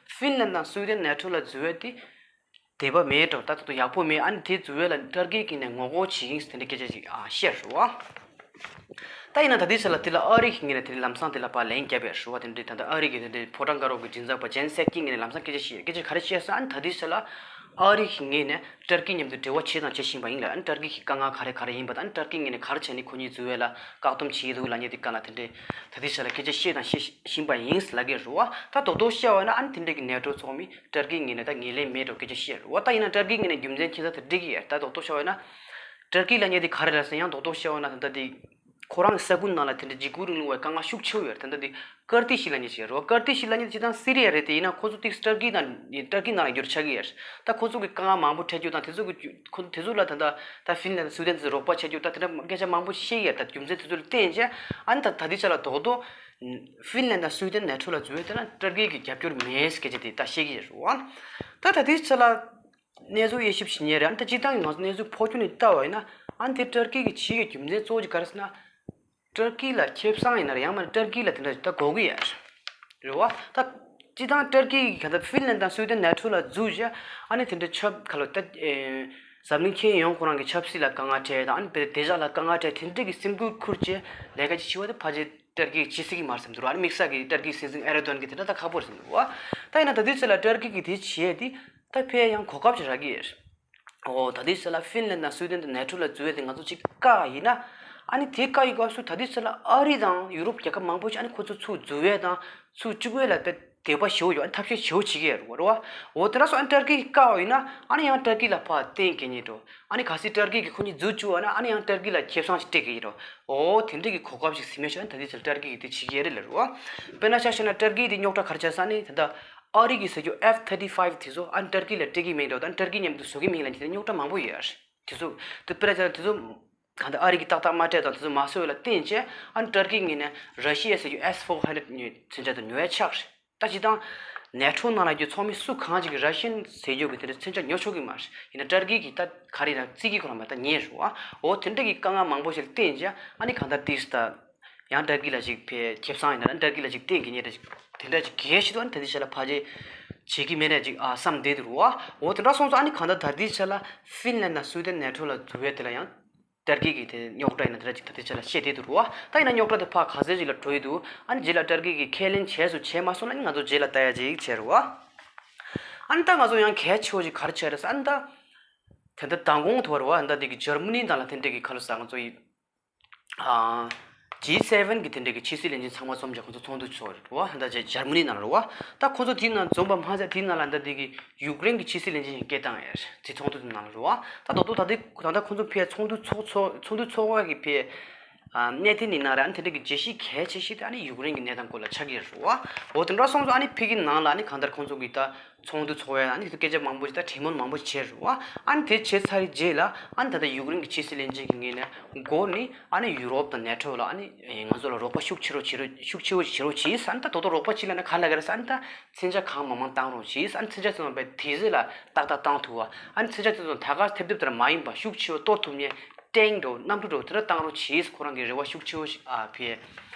ཧྥིན་ལན་དང་སུའི་ཏན་ནེ་ཊོ་ལ་འཛུལ་བས་དེ་དེ་བ་མེད་འགྲོ། ད་ད་དུང་ཡག་པོ་མེད། ཨ་ནི་དེ་འཛུལ་བས་ལ་ཏར་ཀི་གི་ནས་ངོ་རྒོལ་བྱེད་ཀྱིན་དེ་འདྲ་སྐད་ཆ་ཅིག་ཨ་བཤད་རོ་བ། ད་ཡིན་ན་ད་ལྟའི་ཆ་ལ་དེ་ལ་ཨ་རི་གི་ངོས་ནས་དེ་ལམ་སང་དེ་ལ་ཕར་ལན་བརྒྱབ་པའི་རེད་བ། དེ་འདྲའི་ད་ལྟ་ཨ་རི་གི་དེ་འདྲའི་ཕོ་བྲང་དཀར་པོ་གི་མགྲིན་ཚབ་པ་ཇེན་སེག་གི་ངོས་ནས་ལམ་སང་སྐད་ཆ་བཤད། སྐད་ཆ་ག་རེ་བཤད་ཟེར་ན་ད་ལྟའི་ཆ་ལ་ཨ་རི་གི་ངོས་ནས་ཏར་ཀི་མཉམ་དུ་འབྲེལ་བ་བྱས་དང་བྱེད་བཞིན་པ་ཡིན་ལ། ཨ་ནི་ཏར་ཀི་གི་དཀའ་ངལ་ག་རེ་ག་རེ་ཡིན་པ་དང་ཨ་ནི་ཏར་ཀི་ངོས་ནས་ག་རེ་བྱས་ནས་ཁོ་གཉིས་འཛུལ་བས་ལ་བཀག་སྡོམ་བྱེད་ཀྱི་འདུག་ལབ་མཁན་དེ་སྒང་ལ་དེ་འདྲའི་ད་ལྟའི་ཆ་ལ་སྐད་ཆ་བཤད་དང་བཤད་བཞིན་པ་ཡིན་ལབ་ཀྱི་རེད་བ། ད་རྡོག་རྡོག་བཤད་པ་ན་ཨ་ནི་དེ་འདྲའི་གི་ནེ་ཊོ་ཚོགས་མི་ཏར་ཀི་ངོས་ནས་ད་ངོས་ལེན་མེད་འགྲོ་སྐད་ཆ་བཤད་རེད་བ། ད་ཡིན་ན་ཏར་ཀི་ངོས་ནས་རྒྱུ་མཚན་ཁྱད་མཚར་དེ་འགྲིག་གི་ཡོད། ད་རྡོག་རྡོག་བཤད་པ་ན། ཏར་ཀི་ལབ་མཁན་དེ་ག་རེ་རེད་ཟེར་ཡང་རྡོག་རྡོག་བཤད་པ་ན་ད་ལྟ་དེ་ཁོ་རང་གི་ས་ཁུལ་ནང་ལ་དེ་འདྲའི་འཇིགས་སྐུལ་རིང་ལུགས་པའི་དཀའ་ངལ་ཤུགས་ཆེ་བོ་ཡོད་རེད། ད་ལྟ་དེ་ཀར་ཏི་ཤི་ལབ་མཁན་ཞིག་རེད་བ། ཀར་ཏི་ཤི་ལབ་མཁན་དེ་སྤྱིར་བཏང་སི་རི་ཡ་རེད་དེ། ཡིན་ན་ཁོ་ཚོ་ཏིག་ཏར་ཀི་དང་ཏར་ཀི་ནང་ལ་འགྱུར་ཆགས་ཀྱི་ཡོད་རེད། ད་ཁོ་ཚོ་གི་དཀའ་ངལ་མང་པོ་འཕྲད་རྒྱུ་དང་དེ་ཚོ་གི་ཁོ་དེ་ཚོ་ལ་ད་ལྟ་ད་ཧྥིན་ལན་དང་སུའི་ཏན་དེ་ཚོ་རོགས་པ་བྱེད་རྒྱུ་ད་དེ་འདྲ་སྐད་ཆ་མང་པོ་བཤད་ཀྱི་ཡོད་རེད། ད་རྒྱུ་མཚན་དེ་ཚོ་ལ་བརྟེན་བྱས་ཨ་ནི་ད་ད་ལྟའི་ཆ་ལ་རྡོག་རྡོག་ཧྥིན་ལན་དང་སུའི་ཏན་ནེ་ཊོ་ལ་འཛུལ་བས་དེ་ལ་ཏར་ཀི་གི་རྒྱབ་སྐྱོར་མེད་སྐད་ཆ་དེ་ད་བཤད་ཀྱི་ཡོད་རེད་བ། ད་ད་ལྟའི་ཆ་ལ། གནས་ཚུལ་དབྱེ་ཞིབ་བྱེད་མཁན་རེད། ཨ་ནི་ད་སྤྱིར་བཏང་གི་ང་ཚོ་གནས་ཚུལ་ཕོ་ཁྱོན་ནས་ལྟ་བ་ཡིན་ན་ཨ་ནི་དེ་ཏར་ཀི་གི་བྱེད་ཀྱི་རྒྱུ་མཚན་གཙོ་བོ་ཅིག་ག་རེ་ཟེར་ན། ཏར་ཀི་ལ་ཁེ་བཟང་ཡིན་ན་རེད། ཡང་མིན་ན་ཏར་ཀི་ལ་དེ་འདྲ་ད་དགོས་ཀྱི་ཡོད་རེད་བ། ད་སྤྱིར་བཏང་ཏར་ཀི་གི་ག་ད་ཧྥིན་ལན་དང་སུའི་ཏན་ནེ་ཊོ་ལ་འཛུལ་བྱས་ཨ་ནི་དེ་འདྲ་ཆབ་ཁ་ལོ་ད་འཛམ་གླིང་ཁྱོན་ཡོངས་ཁོ་རང་གི་ཆབ་སྲིད་ལ་དཀའ་ངལ་འཕྲད་དང་ཨ་ནི་བདེ་འཇགས་ལ་དཀའ་ངལ་འཕྲད་དེ་འདྲ་གི་སེམས་ཁུར་ཁུར་བྱས་ལས་ཀ་ཅིག་བྱེད་པ་དེ་ཕལ་ཆེར། ཏར་ཀི་བྱེད་སྲིད་ཀྱི་མ་རེད་བསམ་འདུག་ཨ་ནི་དམིགས་བསལ་གྱི་ཏར་ཀིའི་སྲིད་འཛིན་ཨེ་ར་དོན་གྱིས་དེ་འདྲ་ད་ཁག་པོ་རེད་བསམ་འདུག་བ། ད་ཡིན་ན་ད་དུས་ཚོད་ལ་ཏར་ཀི་གིས་དེ་བྱས་དེ་ད་ཕལ་ཡང་གོ་སྐབས་ཅིག་རག་གི་ཡོད་རེད། འོ་ད་དུས་ཚོད་ལ་ཧྥིན་ལན་དང་སུའི་ཏན་དང་ནེ་ཊོ་ལ་འཛུལ་བའི་དེ་ང་ཚོ་ཅིག་བཀག་ཡིན་ན། ཨ་ནི་དེ་བཀག་ཡི་སྐབས་སུ་ད་དུས་ཚོད་ལ་ཨ་རི་དང་ཡུ་རོབ་རྒྱལ་ཁབ་མང་པོ་ཞིག་ཨ་ནི་ཁོ་ཚོ་ཚུར་འཛུལ་བའི་དང་ཚུར་བཅུག་པའི་ལ་དཔེ་དད་པ་ཞེ་པོ་ཡོད། ཨ་ནི་ཐབས་ཤེས་ཞེ་པོ་བྱེད་ཀྱི་ཡོད་རེད་བ། འོ་དེ་འདྲ་སོང་ཨ་ནི་ཏར་ཀི་གིས་བཀག་པ་ཡིན་ན་ཨ་ནི་ཡང་ཏར་ཀི་ལ་ཕར་བརྟེན་གྱི་ཉེ་འགྲོ། ཨ་ནི་གལ་སྲིད་ཏར་ཀི་གིས་ཁོ་གཉིས་འཛུལ་བཅུག་པ་ན་ཨ་ནི་ཡང་ཏར་ཀི་ལ་ཁེ་བཟང་ཞིག་སྤྲད་ཀྱི་ཡིན་རོ། འོ་དེ་འདྲ་གི་གོ་སྐབས་ཤིག་ཟིན་མེད་ཤོག་ཨ་ནི་ད་ལྟའི་ཆར་ཏར་ཀི་གིས་དེ་བྱེད་ཀྱི་ཡོད་རེད་ལབ་རོ། དཔེར་ན་ཆ་བཞག་ན་ཏར་ཀི་དེ་རྙོག་དྲ་ག་རེ་ཆགས་ས་ནི་ད་ལྟ་ཨ་རི་གི་ཟེར་རྒྱུ་ཨེཕ་ཐར་ཊི་ཕའིབ་དེ་ཚོ་ཨ་ནི་ཏར་ཀི་ལ་སྤྲད་ཀྱི་མེད་འགྲོ། ད་ནི་ཏར་ཀི་མཉམ་དུ་བཟོ་གི་མིན་ལབ་ཀྱི་དེ་རྙོག་དྲ་མང་པོ་ཡོད་རེད། དེ་ཚོ་དེ་དཔེར་ན་ཆ་བཞག་ན་དེ་ཚོ་གང་ལྟར་ཨ་རི་གིས་ཏག་ཏག་མ་སྤྲད་དང་དེ་ཚོ་མ་བཟོས་ལ་བརྟེན་བྱས་ཨ་ནི་ཏར་ཀི་ངོས་ནས་ར་ཤི་ཡ་ཟེར་རྒྱུ་ཨེས་ཕོར་ཧན་ཌེཌ་ཉོས་མཚོན་ཆ་དེ་ཉོ་ཡ་ཆགས་རེད། ད་སྤྱིར་བཏང་ནེ་ཊོ་ནང་ལ་གྱི་ཚོགས་མི་སུ་གང་ཅིག་གིས་ར་ཤི་ཡན་ཟེར་རྒྱུ་གི་དེ་འདྲ་མཚོན་ཆ་ཉོ་ཆོག་གི་མ་རེད། ཡིན་ན་ཏར་ཀི་གིས་ད་ག་རེ་ཡིན་ན་རྩིས་ཀྱི་ཁོ་རང་མ་ད་ཉེས་རེད་བ། འོ་དེ་འདྲ་གི་དཀའ་ངལ་མང་པོ་ཞིག་ལ་བརྟེན་བྱས་ཨ་ནི་གང་ལྟར་ཏིས་ད་ཡང་ཏར་ཀི་ལ་ཅིག་ཕེ་ཁེ་བཟང་ཡིན་ན་ཏར་ཀི་ལ་ཅིག་བརྟེན་གྱི་ཉེས་འདྲ་ཅིག་དེ་འདྲ་ཅིག་གལ་ཆེ་དུས་ཨ་ནི་ད་ལྟའི་ཆ་ལ་ཕལ་ཆེར་བྱེད་ཀྱི་མེད་འདྲ་ཅིག་ཨ་བསམ་བསྡད་འདུག་རེད་བ། འོ་དེ་འདྲ་སོང་ཙང་ཨ་ནི་གང་ལྟར་ད་ལྟའི་ཆ་ལ་ཧྥིན་ལན་དང་སུའི་ཏན་ནེ་ཊོ་ལ་འཛུལ་བའི་དེ་ལ་ཡང་། ཏར་ཀི་གིས་དེ་རྙོག་དྲ་ཡིན་ན་དེ་འདྲ་ཅིག་ད་ལྟའི་ཆ་ལ་བཤད་བསྡད་འདུག་རེད་བ། ད་ཡིན་ན་རྙོག་དྲ་དེ་ཕར་ག་ཚོད་ཅིག་ལ་འགྲོ་ཡི་འདུག་ཨ་ནི་རྗེས་ལ་ཏར་ཀི་གིས་ཁས་ལེན་བྱས་སོང་བྱས་མ་སོང་ན་ནི་ང་ཚོ་རྗེས་ལ་ལྟ་ཡ་ཅིག་བྱས་རེད་བ། ཨ་ནི་ད་ང་ཚོ་ཡང་གལ་ཆེ་བོ་ཅིག་ག་རེ་ཆགས་རེད་ཟེར་ཨ་ནི་ད། དེ་འདྲ་མདང་དགོང་དུ་བ་རེད་བ། ཨ་ནི་ད་དེ་གི་འཇར་མ་ནི་ནང་ལ་དེ་འདྲ་གི་ཁ་ལོ་ཟ་ང་ཚོ་ཡི། ཨ། ཇི་སེ་ཝེན་གི་དེ་འདྲ་གི་ཕྱི་སྲིད་བློན་ཆེན་ཚང་མ་འཛོམས་བྱས་ཁོ་ཚོ་ཚོགས་འདུ་ཚོགས་རེད་བ། ད་ཇ་འཇར་མ་ནི་ནང་རེད་བ། ད་ཁོ་ཚོ་དེའི་ནང་འཛོམས་པ་མ་ཟད་དེའི་ནང་ལ་ད་དེ་གི་ཡུཀ་རེན་གི་ཕྱི་སྲིད་བློན་ཆེན་ཡང་སྐད་བཏང་ཡོད་རེད། དེ་ཚོགས་འདུ་དེ་ནང་ལ་རེད་བ། ད་རྡོག་རྡོག་ད་དེ་ད་ལྟ་ཁོ་ཚོ་ཕེ་ཚོགས་འདུ་ཚོགས་ཚོགས་ཚོགས་འདུ་ཚོགས་པ་གི་ཕེ་ གནས་བརྟན་ཡིན་ན་རེད། ཨ་ནི་དེ་འདྲ་གི་བརྗོད་གཞི་གལ་ཆེ་ཤོས་དེ་ཨ་ནི་ཡུཀ་རེན་གྱི་གནས་སྟངས་སྐོར་ལ་ཆགས་ཀྱི་རེད་བ། འོ་དེ་འདྲ་སོང་ཙང་ཨ་ནི་ཕ་གིའི་ནང་ལ་ཨ་ནི་གང་ལྟར་ཁོང་ཚོ་གི་ད་ཚོགས་འདུ་ཚོགས་ཡ་ཨ་ནི་སྐད་ཆ་མང་པོ་ཞིག་ད་གྲོས་མོལ་མང་པོ་ཞིག་བྱས་རེད་བ། ཨ་ནི་དེ་བྱས་ཚར་རྗེས་ལ་ཨ་ནི་ད་ལྟ་ཡུཀ་རེན་གྱི་ཕྱི་སྲིད་བློན་ཆེན་གྱི་ངོས་ནས་འགོ་ནས་ཨ་ནི་ཡུ་རོབ་དང་ནེ་ཊོ་ལ་ཨ་ནི་ང་ཚོ་ལ་རོགས་པ་ཤུགས་ཆེ་རུ་བྱེད་རོགས་ཤུགས་ཆེ་བོ་བྱེད་རོགས་གྱིས། ཨ་ནི་ད་དོ་དོ་རོགས་པ་ཅིག་ལ་ན་ག་ལ་ག་རེ་ཟེར་ཨ་ནི་ད་མཚོན་ཆ་གང་མང་མང་བཏང་རོགས་གྱིས། ཨ་ནི་མཚོན་ཆ་ཚོ་བའི་དེ་ཟེར་ལ་ཏག་ཏག་བཏང་ཐུབ་བ། ཨ་ནི་མཚོན་ཆ་དེ་ཚོ་ད་ག་ཐེབས་ཐེབས་དེར་མ་ཡིན་པ་ཤུགས་ཆེ་བོ་གཏོར་ཐུབ་མཁན་ཊེང་འགྲོ་གནམ་གྲུ་འགྲོ་དེ་འདྲ་བཏང་རོགས་གྱིས། ཁོ་རང་གི་རེ་བ་ཤུགས་ཆེ་བོ་ཞིག་ཨ་ཕེ་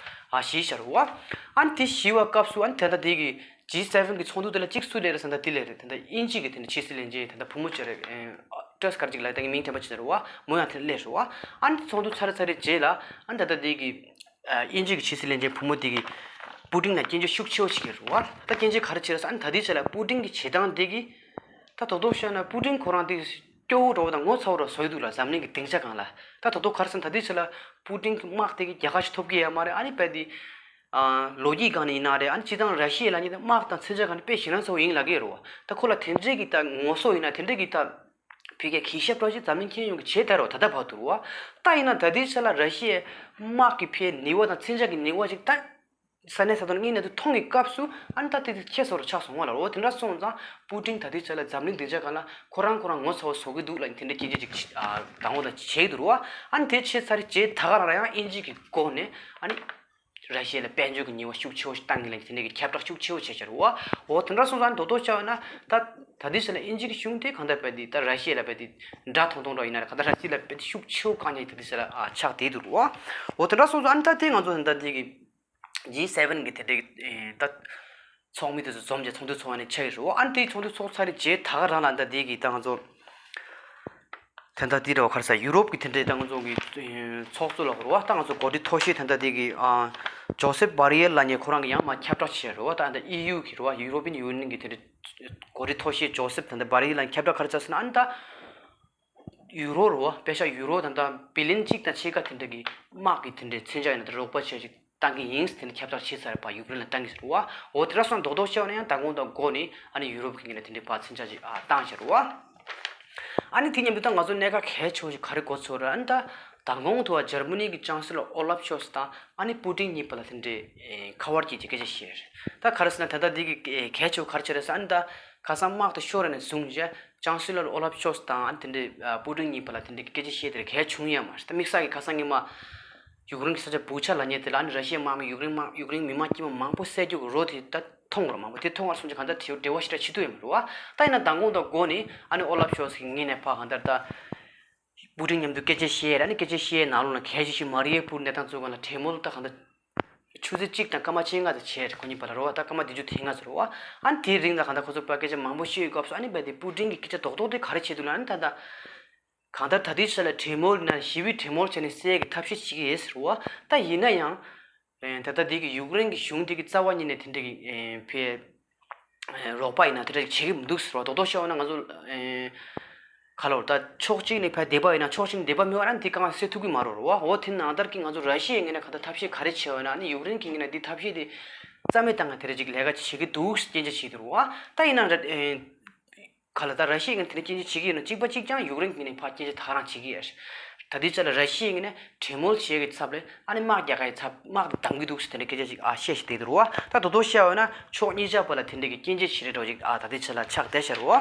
ཨ་ཞིག་ཤར་བ། ཨ་ནི་དེ་ཞི་བ་སྐབས་སུ་ཨ་ནི་དེ་ད་དེ་གི་ཇི་སེ་ཝེན་གི་ཚོགས་འདུ་དེ་ལ་གཅིག་སུ་ལས་རེད་ཟེར་ན་ད་དེ་ལས་རེད། ད་ད་དབྱིན་ཇི་གི་དེ་ནི་ཕྱི་སྲིད་བློན་ཆེན་ད་ད་བུ་མོ་ཅིག་རེད། ཨ་ཏྲས་གར་ཅིག་ལ་ད་གི་མིང་དྲན་པ་ཅིག་རེད་བ། མོ་ཡང་དེ་སླེབས་རེད་བ། ཨ་ནི་ཚོགས་འདུ་ཚར་ཚར་རེ་རྗེས་ལ་ཨ་ནི་ད་ད་དེ་གི་ཨ་དབྱིན་ཇི་གི་ཕྱི་སྲིད་བློན་ཆེན་བུ་མོ་དེ་གི་པུ་ཏིན་ལ་སྐྱོན་བརྗོད་ཤུགས་ཆེ་བོ་བྱེད་ཀྱི་རེད་བ། ད་སྐྱོན་བརྗོད་ག་རེ་བྱེད་རེད་ཟེར་ཨ་ནི་ད་དེ་ཆ་ལ་པུ་ཏིན་གི་བྱེད་སྟངས་དེ་གི་ད་དོ་དོ་བཤད་ན་པུ་ཏིན་ཁོ་རང་དེ་སྐྱོ་བོ་འགྲོ་བ་དང་ངོ་ཚ་བོ་རུ་བཟོས་འདུག་ལ། འཛམ་གླིང་གི་སྡིངས་ཆ་སྒང་ལ་ད་དོ་དོ་ག་རེ་ཟེར་ན་ད་དེ་ཆ་ལ་པུ་ཏིན་གི་དམག་དེ་གི་རྒྱལ་ཁ་ཞིག་ཐོབ་ཀྱི་ཡོད་མ་རེད། ཨ་ནི་དཔེ་དེ་ཨ་ལོ་རྒྱུས་སྒང་ནས་ཡིན་ན་རེད། ཨ་ནི་སྤྱི་བཏང་ར་ཤི་ཡ་ལབ་མཁན་དེ་དམག་དང་མཚོན་ཆ་སྒང་ནས་དཔེ་ཞེད་སྣང་ཚ་བོ་ཡིན་ལབ་ཀྱི་རེད་བ། ད་ཁོ་ལ་དེ་འདྲའི་གི་ད་ངོ་སོ་ཡིན་ན་དེ་འདྲའི་གི་ད་ཕི་གའི་གི་ཞབས་བྲོ་ཞིག་འཛམ་གླིང་ཁྱོན་ཡོངས་ཀྱི་བྱས་དར་རོ་ད་ལྟ་བར་དུ་རོ། ད་ཡིན་ན་ད་ལྟའི་ཆ་ལ་ར་ཤི་ཡའི་དམག་གི་ཕའི་ནུས་པ་དང་མཚོན་ཆ་གི་ནུས་པ་ཞིག་ད་ས་གནས་ས་ཐོག་ནས་དངོས་གནས་དུ་མཐོང་གི་སྐབས་སུ་ཨ་ནི་ད་ལྟ་དེ་ཁྱད་སོ་རུ་ཆགས་སོང་བ་ལ་རོ། དེ་འདྲ་སོང་ཙང་པུ་ཏིན་ད་ལྟའི་ཆ་ལ་འཛམ་གླིང་སྡིངས་ཆ་སྒང་ལ་ཁོ་རང་ཁོ་རང་ངོ་ཚ་བོ་བཟོ་གི་འདུག་ལ་དེ་འདྲ་སྐྱེ་རྒྱུ་ཅིག་ཨ་དང་པོ་དང་བྱེད་ཀྱི་འདུག་རོ། ཨ་ནི་དེ་བྱས་ཚར་རྗེས་ད་ག་རང་ཡང་དབྱིན་ཇི་གི་སྒོ་ནས་ཨ་ནི། ར་ཤི་ཡ་ལ་དཔལ་འབྱོར་གྱི་ཉེས་པ་ཤུགས་ཆེ་བོ་ཞིག་བཏང་གི་ལ་དེ་འདྲ་གི་ཁྱབ་བསྒྲགས་ཤུགས་ཆེ་བོ་བྱས་བྱས་རེད་བ། འོ་དེ་འདྲ་སོང་ཙང་དོ་དོ་བྱ་བ་ན་ད་ད་ལྟའི་ཆ་ལ་དབྱིན་ཇི་གི་གཞུང་དེ་གང་ལྟར་བས་དེ་ད་ར་ཤི་ཡ་ལ་བས་དེ་འདྲ་ཐོང་ཐོང་འདྲ་ཡིན་ན་རེད། གང་ལྟར་ར་ཤི་ཡ་ལ་བས་དེ་ཤུགས་ཆེ་བོ་བཀག་ཉར་ད་ལྟའི་ཆ་ལ་ཨ་ཆགས་བསྡད་འདུག་རེད་བ། འོ་དེ་འདྲ་སོང་ཙང་ཨ་ནི་ད་དེ་ང་ཚོ་ད་ལྟ་དེ་གི་ཇི་སེ་ཝེན་གི་དེ་འདྲ་གི་ད་ཚོགས་མི་དེ་ཚོ་འཛོམས་བྱས་ཚོགས་འདུ་ཚོགས་ཡ་ནས་ཆགས་ཀྱི་རེད་བ། ཨ་ནི་དེ་ཚོགས་འདུ་ཚོགས་ཚར་རྗེས་ད་ག་རང་ལ་ད་དེ་གི་ད་ང་ཚོ། དེ་འདྲ་དེ་རེད་བ། ག་རེ་ཟེར་ཡུ་རོབ་ཀྱི་དེ་འདྲའི་ད་ང་ཚོ་གི་ཚོགས་གཙོ་ལ་གོ་རེད་བ། ད་ང་ཚོ་འགོ་ཁྲིད་མཐོ་ཤོས་དེ་འདྲ་དེ་གི་ཨ་ཇོ་སེབ་བྷ་རི་ཡེལ་ལབ་མཁན་ཁོ་རང་གི་ཡང་མ་ཁྱབ་བསྒྲགས་བྱས་རེད་བ། ད་ཨ་འདྲ་ཨི་ཡུ་གི་རེད་བ། ཡུ་རོ་པིན་ཡུ་ནི་ཡན་གི་དེ་འདྲའི་འགོ་ཁྲིད་མཐོ་ཤོས་ཇོ་སེབ་དེ་འདྲ་བྷ་རི་ཡེལ་ལ་ཁྱབ་བསྒྲགས་ག་རེ་བྱས་ཟེར་ན་ཨ་ནི་ད་ཡུ་རོ་རེད་བ། པེ་ཤ་ཡུ་རོ་དེ་འདྲ་བི་ལིན་གཅིག་དང་ཕྱེད་ཀ་དེ་འདྲ་གི་དམག་གི་དེ་འདྲའི་མཚོན་ཆ་ཡིན་ན་ད་རོགས་པ་བྱས་ཅིག་བཏང་གི་ཡིན་ཟེར་ནས་ཁྱབ་བསྒྲགས་བྱས་ཚར་བ་ཡུཀ་རེན་ལ་བཏང་གི་ཟེར་བ། འོ་དེ་འདྲ་སོང་རྡོག་རྡོག་བཤད་པ་ན་ཡང་མདང་དགོང་དང་འགོ་ནས་ཨ་ནི་ཡུ་རོབ་ཀྱི་ངོས་ནས་དེ་འདྲའི་ཕར་མཚོན་ཆ་ཅིག་ཨ་བཏང་ཟེར་བ། ཨ་ནི་དེ་མཉམ་དུ་ད་ང་ཚོ་གནད་འགག་གལ་ཆེ་བོ་ཞིག་ག་རེ་གོ་ཚོད་རེད། ཨ་ནི་ད་མདང་དགོང་དུ་བ་འཇར་མ་ནི་གི་ཅང་སི་ལོར་ཨོ་ལབ་ཤོལ་ཚ་དང་ཨ་ནི་པུ་ཏིན་གཉིས་བར་ལ་དེ་འདྲའི་ཁ་པར་གྱི་སྐད་ཆ་བཤད་རེད། ད་ག་རེ་ཟེར་ན་ད་ལྟ་འདི་གི་གལ་ཆེ་བོ་ག་རེ་བྱས་རེད་ཟེར་ཨ་ནི་ད་ཁ་སང་དམག་དེ་ཤོར་རེ་ནས་བཟུང་རྗེས་ཅང་སི་ལོར་ཨོ་ལབ་ཤོལ་ཚ་དང་ཨ་ནི་དེ་འདྲའི་པུ་ཏིན་གཉིས་བར་ལ་དེ་འདྲའི་སྐད་ཆ་བཤད་དེ་གལ་བྱུང་ཡ་མ་རེད། ད་དམིགས་བསལ་གྱི་ཁ་སང་ཉི་མ། ཡུཀ་རེན་གྱི་ས་ཆ་བུ་ཆ་ལབ་མཁན་དེ་ལ་ཨ་ནི་ར་ཤི་ཡའི་དམག་མི་ཡུཀ་རེན་དམག་ཡུཀ་རེན་མི་མང་དཀྱུས་མ་མང་པོ་བསད་རྒྱུ་གི་རོ་དེ་ད་མཐོང་བ་ར་མང་པོ་དེ་མཐོང་བ་སོང་ཅིག་གང་ལྟར་དེ་འབྲེལ་བ་ཞེ་དྲག་བྱེད་ཐུབ་ཡོད་མ་རེད་བ། ད་ཡིན་ན་མདང་དགོང་དང་འགོ་ནས་ཨ་ནི་ཨོ་ལབ་ཤོལ་ཚ་གི་ངོས་ནས་ཕར་གང་ལྟར་ད་པུ་ཏིན་མཉམ་དུ་སྐད་ཆ་བཤད་ཨ་ནི་སྐད་ཆ་བཤད་ནང་ལོགས་ན་གལ་ཆེ་ཤོས་མ་རི་ཡེ་པུར་གནས་སྟངས་ཚོ་གང་ལ་གྲོས་མོལ་ད་གང་ལྟར་ཆུ་ཚོད་གཅིག་དང་སྐར་མ་ཕྱེད་ལྔ་ཙམ་བྱས་རེད། ཁོ་གཉིས་བར་ལ་རེད་བ། ད་སྐར་མ་བདུན་ཅུ་དོན་ལྔ་ཙམ་རེད་བ། ཨ་ནི་དེའི་རིང་ལ་གང་ལྟར་ཁོ་ཚོ་ཕར་སྐད་ཆ་མང་པོ་བཤད་ཡོད་སྐབས་སུ་ཨ་ནི་བས་དེ་པུ་ཏིན་གྱིས་སྐད་ཆ་རྡོག་རྡོག་དེ་ག་རེ་བྱས་འདུག་ལབ་ན་ཨ་ནི་ད་ལྟ། གང་ལྟར་ད་ལྟའི་ཆ་ལ་གྲོས་མོལ་ཡིན་ན་ཞི་བའི་གྲོས་མོལ་བྱས་ནས་སེལ་གྱི་ཐབས་ཤེས་བྱེད་ཀྱི་ཡོད་ཟེར་བ། ད་ཡིན་ན་ཡང་། ད་ལྟ་འདི་གི་ཡུཀ་རེན་གྱི་གཞུང་འདི་གི་རྩ་བ་ཉིད་ནས་དེ་འདྲ་གི་ཕའི་རོགས་པ་ཡིན་ན་དེ་འདྲ་བྱེད་ཀྱི་མི་འདུག་ཟེར་བ། རྡོག་རྡོག་བཤད་པ་ན་ང་ཚོ་ག་ལ་བར་ད་ཕྱོགས་གཅིག་ནས་ཕའི་བདེ་པ་ཡིན་ན་ཕྱོགས་གཅིག་ནས་བདེ་པ་མེད་པ་ན་འདི་གང་སེལ་ཐུབ་ཀྱི་མ་རེད་བ། འོ་དེ་ནང་ལྟར་གྱི་ང་ཚོ་ར་ཤི་ཡའི་ངོས་ནས་གང་ལྟར་ཐབས་ཤེས་ག་རེ་བྱས་པ་ཡིན་ན་ཨ་ནི་ཡུཀ་རེན་གྱི་ངོས་ནས་འདི་ཐབས་ཤེས་དེ་རྩ་མེད་བཏང་ག་དེ་འདྲ་ཅིག་ལས་ཀ་བྱེད་ཀྱི་འདུག་སྐྱོན་ཆ་བྱེད་འདུག་བ། ད་ཡིན་ན་ར། ག་ལ་ད་ར་ཤི་ཡའི་ངོས་ནས་དེ་འདྲ་སྐྱོན་བརྗོད་བྱེད་ཀྱི་ཡོད་ན་གཅིག་པ་གཅིག་རྐྱང་ཡུཀ་རེན་གྱི་ངོས་ནས་ཕར་སྐྱོན་བརྗོད་ད་ག་རང་བྱེད་ཀྱི་ཡོད་རེད། ད་ལྟའི་ཆ་ལ་ར་ཤི་ཡའི་ངོས་ནས་གྲོས་མོལ་བྱེད་ཀྱི་ཚབ་ལས་ཨ་ནི་དམག་རྒྱག་ག་ཡི་ཚབ་དམག་དེ་བསྡམ་གྱི་འདུག་ཟེར་དེ་འདྲ་སྐད་ཆ་ཞིག་ཨ་བཤད་བཞིན་བསྡད་འདུག་རེད་བ། ད་དོ་དོ་བཤད་པ་ན་ཕྱོགས་གཉིས་ཆ་བར་ལ་དེ་འདྲ་གི་སྐྱོན་བརྗོད་བྱེད་རེས་འདྲ་ཞིག་ཨ་ད་ལྟའི་ཆ་ལ་ཆགས་བསྡད་ཤག་རེད་བ།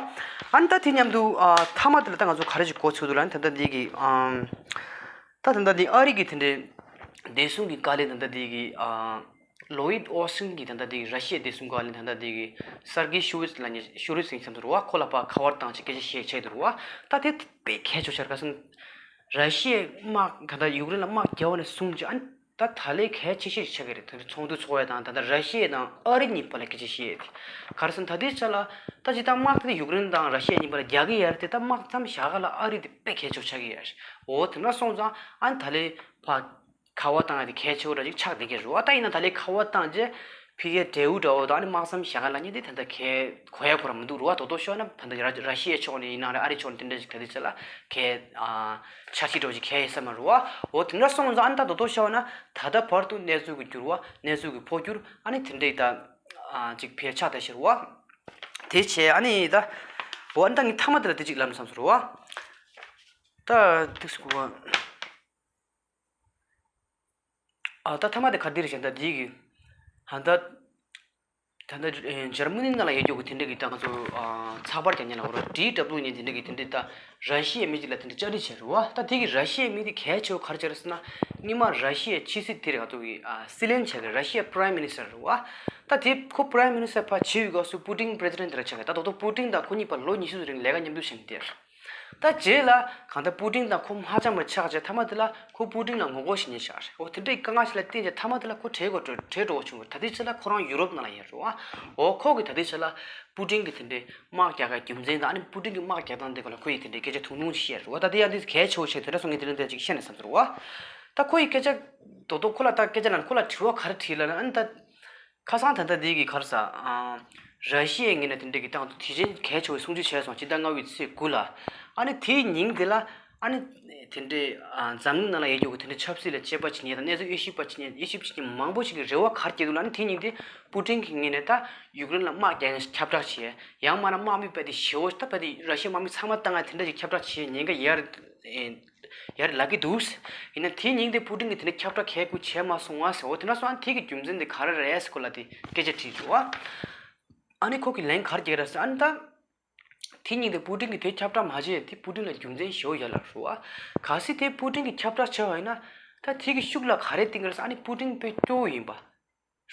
ཨ་ནི་ད་དེ་མཉམ་དུ་ཨ་མཐའ་མ་དེ་ལ་ད་ང་ཚོ་ག་རེ་ཞིག་གོ་ཚུགས་འདུག་ལབ་ན་ད་ལྟ་འདི་གི་ཨམ། ད་ད་ལྟ་འདི་ཨ་རི་གི་དེ་འདྲའི་བདེ་སྲུང་གི་བཀའ་བློན་ད་ལྟ་འདི་གི་ཨ། ལོ་ཡིད་ཨོ་སིན་གྱིས་ད་ལྟ་དེ་གི་ར་ཤི་ཡའི་བདེ་སྲུང་བཀའ་བློན་ད་ལྟ་དེ་གི་སར་གི་ཤུ་ཝིད་ལབ་མཁན་ཤུ་རིབ་ཟེར་མཁན་ཚོ་རེད་བ། ཁོ་ལ་ཕར་ཁ་པར་བཏང་བྱས་སྐད་ཆ་བཤད་བྱས་འདུག་རེད་བ། ད་དེ་དཔེ་གལ་ཆེ་ཤར་ག་སོང་། ར་ཤི་ཡའི་དམག་ད་ལྟ་ཡུཀ་རེན་ལ་དམག་བརྒྱབ་པ་ནས་བཟུང་བྱས་ཨ་ནི་ད་ད་ལས་གལ་ཆེ་ཤོས་ཆགས་ཀྱི་རེད། དེ་ཚོགས་འདུ་ཚོགས་ཡ་དང་ད་ལྟ་ར་ཤི་ཡ་དང་ཨ་རི་གཉིས་བར་ལ་སྐད་ཆ་བཤད་ཡ་དེ་ག་རེ་ཟེར་ན་ད་ལྟའི་ཆ་ལ་ད་ཅི་ད་དམག་དེ་ཡུཀ་རེན་དང་ར་ཤི་ཡ་གཉིས་བར་ལ་རྒྱག་གི་ཡ་རེད་དེ། ད་དམག་མཚམས་བཞག་ག་ལ་ཨ་རི་དེ་དཔེ་གལ་ཆེ་ཆགས་ཀྱི་ཡ་རེད། འོ་དེ་འདྲ་སོང་ཙང་ཨ་ནི་ད་ལས་ཕར། ཁ་པར་བཏང་ཡ་དེ་གལ་ཆེ་བོ་འདྲ་ཅིག་ཆགས་བསྡད་ཀྱི་རེད་བ། ད་ཡིན་ན་ད་ལས་ཁ་པར་བཏང་རྗེས་ཕ་གིའི་འབྲེལ་ཡོད་འདྲ་བོ་དང་ཨ་ནི་དམག་མཚམས་བཞག་ག་ལབ་མཁན་དེ་ད་ལྟ་གལ་གོ་ཡ་ཁོ་རང་མི་འདུག་རེད་བ། དོ་དོ་ཤོད་ན་ད་ལྟ་ར་ར་ཤི་ཡའི་ཕྱོགས་ནས་ཡིན་ན་རེད། ཨ་རིའི་ཕྱོགས་ནས་ཡིན་ན་རེད། ཨ་རིའི་ཕྱོགས་ནས་དེ་འདྲ་ཅིག་ད་ལྟའི་ཆ་ལ་གལ་ཨ་འཆར་གཞི་འདྲ་བོ་ཅིག་གལ་ཡོད་ས་མ་རེད་བ། འོ་དེ་འདྲ་སོང་ཙང་ཨ་ནི་ད་དོ་དོ་ཤོད་ན་ད་ལྟ་བར་དུ་གནས་ཚུལ་གྱི་འགྱུར་བ་གནས་ཚུལ་གྱི་འཕོ་འགྱུར་ཨ་ནི་དེ་འདྲའི་ད་ཨ་ཅིག་ཕལ་ཆགས་བསྡད་ཤག་རེད་བ། དེ་བྱས་ཨ་ནི་ད་འོ་ཨ་ནི་ད་ངས་མཐའ་མ་དེ་ལ་དེ་ཅིག་ལབ་ན་བསམ་སོང་རེད་བ། ད་ཏིག་སི་གུ་བ། ཨ་ད་ཐ་མ་དེ་ག་འདི་རེད་བྱས་ད་འདི་གི་ཧ་ད། ད་ལྟ་ཨེ་འཇར་མ་ནི་ནང་ལ་ཡོད་རྒྱུ་གི་དེ་འདྲ་གི་ད་ང་ཚོ་ཨ་ཚགས་པར་རྒྱག་མཁན་ལ་འོ་ར་ཌི་ཌབ་ལུ་ནི་དེ་འདྲ་གི་དེ་འདྲ་ད་ར་ཤི་ཡའི་མི་གཅིག་ལ་དེ་འདྲ་བཅར་འདྲི་བྱས་རེད་བ། ད་དེ་གི་ར་ཤི་ཡའི་མི་དེ་གལ་ཆེ་བ་ག་རེ་བྱས་རེད་ཟེར་ན། སྔོན་མ་ར་ཤི་ཡའི་ཕྱི་སྲིད་དེ་རེད་ང་ཚོ་གི་ཨ་སྲིད་བློན་བྱས་གི་ར་ཤི་ཡའི་པ་རའིམ་མི་ནི་སི་ཊར་རེད་བ། ད་དེ་ཁོ་པ་རའིམ་མི་ནི་སི་ཊར་ཕར་བྱེད་ཡོད་སྐབས་སུ་པུ་ཏིན་པི་རེ་སི་ཌེན་ཊི་དེ་ར་ཆགས་གི་ད་རྡོག་རྡོག་པུ་ཏིན་དང་ཁོ་གཉིས་བར་ལོ་ཉི་ཤུ་ཙམ་རིང་ལས་ཀ་མཉམ་དུ་བྱས་ནས་བསྡད། ད་རྗེས་ལ་གང་ལྟར་པུ་ཏིན་དང་ཁོ་མ་འཆམ་པར་ཆགས་རྗེས་མཐའ་མ་དེ་ལ་ཁོ་པུ་ཏིན་ལ་ངོ་རྒོལ་བྱེད་མཁན་ཆགས་རེད། འོ་དེ་འདྲའི་དཀའ་ངལ་ཞིག་ལ་བརྟེན་རྗེས་མཐའ་མ་དེ་ལ་ཁོ་བྲོས་དགོས་བྲོས་བྲོས་འགྲོ་དགོས་བྱུང་བ། ད་ལྟའི་ཆ་ལ་ཁོ་རང་ཡུ་རོབ་ནང་ལ་ཡོད་རེད་བ། འོ་ཁོ་གིས་ད་ལྟའི་ཆ་ལ་པུ་ཏིན་གྱི་དེ་འདྲའི་དམག་རྒྱག་གི་རྒྱུ་མཚན་དང་ཨ་ནི་པུ་ཏིན་གྱི་དམག་རྒྱག་སྟངས་དེ་སྐོར་ལ་ཁོ་ཡིས་དེ་འདྲའི་སྐད་ཆ་ཐུང་ཐུང་ཞིག་བཤད་རེད་བ། ད་དེ་ཡང་དེ་གལ་ཆེ་བོ་ཞིག་དེ་འདྲ་སོང་ངས་དེ་རིང་དེ་ཅིག་བཤད་ན་བསམ་ཚོར་བ། ད་ཁོ་ཡིས་སྐད་ཆ་རྡོག་རྡོག་ཁོ་ལ་ད་སྐད་ཆ་ལ་ཁོ་ལ་དྲི་བ་ག་རེ་དྲིས་ལབ་ན་ཨ་ནི་ད། ཁ་སང་ད་ལྟ་འདི་གི་ག་རེ་ཟ། ཨ། ར་ཤི་ཡའི་ངོས་ནས་དེ་འདྲ་གི་སྟངས་དེ་བཞིན་གལ་ཆེ་བའི་གསུང་ཆོས་བྱས་སོང་། ཕྱི་ཟླ་ལྔ་པའི་ཚེས་དགུ་ལ། ཨ་ནི་དེའི་ཉིན་དེ་ལ་ཨ་ནི་དེ་འདྲའི་ཨ་འཛམ་གླིང་ནང་ལ་ཡོད་རྒྱུ་གི་དེ་འདྲའི་ཆབ་སྲིད་ལ་དཔྱད་པ་བྱེད་མཁན་དང་གནས་ཚུལ་དབྱེ་ཞིབ་པ་བྱེད་མཁན་དབྱེ་ཞིབ་བྱེད་མཁན་མང་པོ་ཞིག་གིས་རེ་བ་ག་རེ་བསྐྱེད་འདུག་ལབ་ན། དེའི་ཉིན་དེ་པུ་ཏིན་གྱི་ངོས་ནས་ད་ཡུཀ་རེན་ལ་དམག་རྒྱག་མཁན་ཞིག་ཁྱབ་བསྒྲགས་བྱས། ཡང་མིན་ན་དམག་མི་རྦད་དེ་ཞེ་པོ་ཞིག་ད་རྦད་དེ་ར་ཤི་ཡའི་དམག་མི་ཚང་མ་བཏང་ཡ་དེ་འདྲ་ཞིག་ཁྱབ་བསྒྲགས་བྱས། ཉེན་ཁ་ཡར་ཨེ། ཡར་ལབ་ཀྱི་འདུག། ཡིན་ན་དེའི་ཉིན་དེ་པུ་ཏིན་གྱིས་དེ་འདྲ་ཁྱབ་བསྒྲགས་གལ་དགོས་བྱས་མ་སོང་བ་ཟེར། འོ་དེ་འདྲ་སོང་ཨ་ནི་དེ་གི་རྒྱུ་མཚན་དེ་ག་རེ་རེད་ཟེར་སྐོར་ལ་དེ་སྐད་ཆ་དྲིས་འདུག་བ། ཨ་ནི་ཁོ་གིས་ལན་ག་རེ་རྒྱག་རེད་ཟེར། ཨ་ནི་ད་དེ་ཉིན་དེ་པུ་ཏིན་གྱིས་དེ་ཁྱབ་བསྒྲགས་མ་བྱས་དེ་པུ་ཏིན་ལ་རྒྱུ་མཚན་ཞེ་པོ་ཡོད་ལབ་རེད་བ། གལ་སྲིད་དེ་པུ་ཏིན་གྱིས་ཁྱབ་བསྒྲགས་བྱས་པ་ཡིན་ན་ད་དེ་གི་ཤུགས་ལ་ག་རེ་བསྟན་གྱི་རེད་ཟེར། ཨ་ནི་པུ་ཏིན་དཔེ་སྐྱོ་བོ་ཡིན་པ། རེད་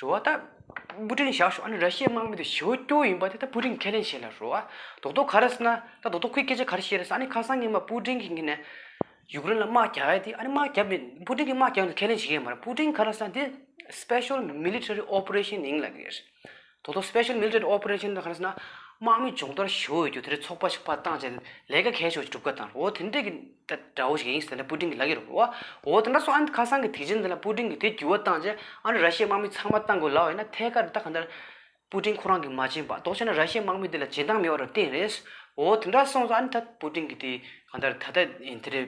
བ། ད་པུ་ཏིན་བཞག་ཤོག། ཨ་ནི་ར་ཤི་ཡའི་དམག་མི་དེ་ཞེ་པོ་སྐྱོ་བོ་ཡིན་པ་དེ་ད་པུ་ཏིན་ཁས་ལེན་བྱས་ལ་རེད་བ། རྡོག་རྡོག་ག་རེ་ཟེར་ན་ད་རྡོག་རྡོག་ཁོས་སྐད་ཆ་ག་རེ་བཤད་རེད་ཟེར། ཨ་ནི་ཁ་སང་ཉིན་མ་པུ་ཏིན་གྱི་ངོས་ནས་ཡུཀ་རེན་ལ་དམག་རྒྱག་ཡ་དེ། ཨ་ནི་དམག་རྒྱབ་མེད། པུ་ཏིན་གྱིས་དམག་རྒྱབ་ནས་ཁས་ལེན་བྱེད་ཀྱི་ཡོད་མ་རེད། པུ་ཏིན་ག་རེ་ཟེར་ན་དེ་སི་པེ་ཤལ་མི་ལི་ཊ་རི་ཨོ་པ་རེ་ཤན་ཡིན་ལབ་ཀྱི་ཡོད་རེད། རྡོག་རྡོག་སི་པེ་ཤལ་མི་ལི་ཊ་རི་ཨོ་པ་རེ་ཤན་དེ་ག་རེ་ཟེར་ན་དམག་མི་སྦྱོང་བརྡར་ཞེ་པོ་ཡོད་རྒྱུ་དེ་འདྲའི་ཚོགས་པ་ཞིག་ཕར་བཏང་བྱས་ལས་ཀ་གལ་ཆེ་བ་ཞིག་སྒྲུབ་ག་བཏང་རེད། འོ་དེ་འདྲས་ཀྱི་ད་འདྲ་བོ་ཞིག་ཡིན་ཟེར་ནས་པུ་ཏིན་གྱིས་ལབ་ཀྱི་རེད་བ། འོ་དེ་འདྲ་སོང་ཨ་ནི་ཁ་སང་གི་དུས་ཆེན་དེ་ལ་པུ་ཏིན་གྱིས་དེ་འགྱུར་བ་བཏང་བྱས། ཨ་ནི་ར་ཤི་ཡའི་དམག་མི་ཚང་མ་བཏང་དགོས་ལབ་པ་ཡིན་ན་ཐད་ཀར་ད་གང་ལྟར་པུ་ཏིན་ཁོ་རང་གིས་མ་བྱིན་པ། མདོར་བྱས་ན་ར་ཤི་ཡའི་དམག་མི་དེ་ལ་བྱིན་སྟངས་མེད་པ་རུ་བསྟན་རེད། འོ་དེ་འདྲ་སོང་ཙང་ཨ་ནི་ད་པུ་ཏིན་གྱིས་དེ་གང་ལྟར་ད་ལྟ་དེ་འདྲའི་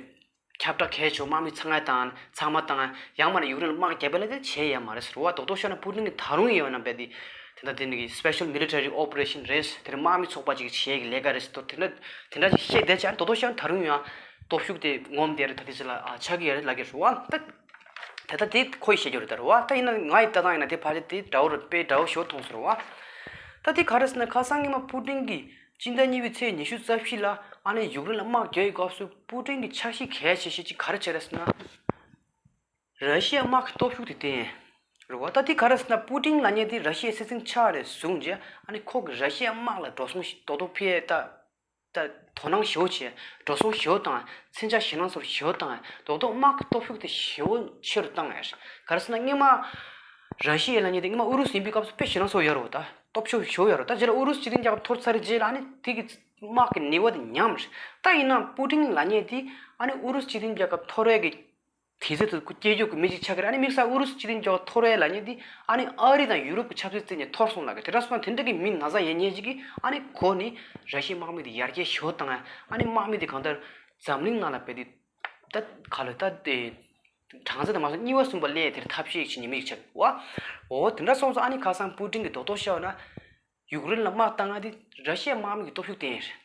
ཁྱབ་བསྒྲགས་གལ་ཆེ་བ་དམག་མི་ཚང་མ་བཏང་ཚང་མ་བཏང་ཡང་མིན་ན་ཡུཀ་རེན་ལ་དམག་རྒྱབ་པ་ལ་དེ་བྱས་ཡོད་མ་རེད་ཟེར་བ། རྡོག་རྡོག་བཤད་ན་པུ་ཏིན་གྱིས་ད་རུང་ཡོད་ན་རྦད་དེ་དེ་འདྲ་དེ་འདྲ་གི་སི་པེ་ཤལ་མི་ལི་ཊ་རི་ཨོ་པ་རེ་ཤན་རེད། དེ་རིང་དམག་མི་ཚོགས་པ་ཅིག་བྱེད་ཀྱི་ལས་ཀ་རེད་ཟེར་དེ་འདྲ་དེ་འདྲ་ཞིག་བཤད་བསྡད་བྱས། རྡོག་རྡོག་བཤད་ན་ད་རུང་ཡང་སྟོབས་ཤུགས་དེ་ངོམ་བསྡད་རེད། ད་དེ་ཚོ་ལ་ཨ་ཆགས་ཀྱི་ཡོད་རེད་ལབ་ཀྱི་རེད་བ། ད་དེ་ད་ལྟ་དེ་ཁོ་ཡིས་བཤད་རྒྱུ་རེད་ད་རེད་བ། ད་ཡིན་ན་ང་ཡི་ལྟ་སྟངས་ཡིན་ན་དེ་ཕལ་ཆེར་དེ་འདྲ་བོ་རེད། དཔེ་འདྲ་བོ་ཞིག་མཐོང་སོང་རེད་བ། ད་དེ་ག་རེ་ཟེར་ན་ཁ་སང་ཉི་མ་པུ་ཏིན་གྱིས་སྤྱི་ཟླ་གཉིས་པའི་ཚེས་ཉི་ཤུ་རྩ་བཞི་ལ་ཨ་ནི་ཡུཀ་རེན་ལ་དམག་རྒྱག་ཡོད་སྐབས་སུ་པུ་ཏིན་གྱིས་འཆར་གཞི་གལ་ཆེ་ཤོས་ཅིག་ག་རེ་བྱས་རེད་ཟེར་ན། ར་ཤི་ཡའི་དམག་གི་སྟོབས་ཤུགས་དེ་བསྟན་རེད་བ། ད་དེ་ག་རེ་ཟེར་ན་པུ་ཏིན་ལབ་མཁན་དེ་ར་ཤི་ཡའི་སྲིད་འཛིན་ཆགས་ནས་བཟུང་རྗེས་ཨ་ནི་ཁོ་གིས་ར་ཤི་ཡའི་དམག་ལ་འགྲོ་སོང་ཞིག་རྡོག་རྡོག་ཕར་ད་ད་དོ་སྣང་ཞེ་པོ་བྱས། འགྲོ་སོང་ཞེ་པོ་བཏང་། མཚོན་ཆ་ཞེད་སྣང་ཚོར་ཞེ་པོ་བཏང་། རྡོག་རྡོག་དམག་གི་སྟོབས་ཤུགས་དེ་ཞེ་པོ་ཆེ་རུ་བཏང་ཡ། ག་རེ་ཟེར་ན་སྔོན་མ་ར་ཤི་ཡ་ལབ་མཁན་དེ་སྔོན་མ་ཨུ་རུ་སུ་ཡིན་པའི་སྐབས་སུ་དཔེ་ཞེད་སྣང་ཚོར་ཡོད་རེད་བ། ད་སྟོབས་ཤུགས་ཞེ་པོ་ཡོད་རེད། ད་རྗེས་ལ་ཨུ་རུ་སུ་སྤྱི་མཐུན་རྒྱལ་ཁབ་འཐོར་ཚར་རྗེས་ལ་ཨ་ནི་དེ་གི་དམག་གི་ནུས་པ་དེ་ཉམས་རེད། ད་ཡིན་ན་པུ་ཏིན་ལབ་མཁན་དེ་ཨ་ནི་ཨུ་རུ་སུ་སྤྱི་མཐུན་རྒྱལ་ཁབ་འཐོར་བའི་གི་དུས་ཚོད་དུ་སྐྱེས་རྒྱུ་གི་མི་ཅིག་ཆགས་ཀྱི་རེད། ཨ་ནི་དམིགས་བསལ་ཨུ་རུ་སུ་སྤྱི་མཐུན་རྒྱལ་ཁབ་འཐོར་བའི་ལབ་མཁན་དེ་ཨ་ནི་ཨ་རི་དང་ཡུ་རོབ་ཀྱི་ཆབ་སྲིད་རྩིས་ནས་འཐོར་སོང་ལབ་ཀྱི། དེ་འདྲ་སོང་ན་དེ་འདྲ་གི་མི་ན་ཚ་ཡོད་མཁན་ཅིག་གིས་ཨ་ནི་གོ་ནས་ར་ཤི་ཡའི་དམག་མི་དེ་ཡར་རྒྱས་ཞེ་པོ་བཏང་ཡ། ཨ་ནི་དམག་མི་དེ་གང་ལྟར་འཛམ་གླིང་ནང་ལ་རྦད་དེ་ད་ག་ལ་ད་དེ་གྲངས་ཚད་དང་མ་སོང་གཉིས་པ་གསུམ་པ་སླེབས་དེར་ཐབས་ཤེས་བྱེད་མཁན་མི་ཞིག་ཆགས་འདུག་བ། འོ་དེ་འདྲ་སོང་ཙང་ཨ་ནི་ཁ་སང་པུ་ཏིན་གྱིས་རྡོག་རྡོག་བཤད་པ་ན། ཡུཀ་རེན་ལ་དམག་བཏང་ཡ་དེ་ར་ཤི་ཡའི་དམག་མི་གི་སྟོབས་ཤུགས་བསྟན་ཡ་རེད།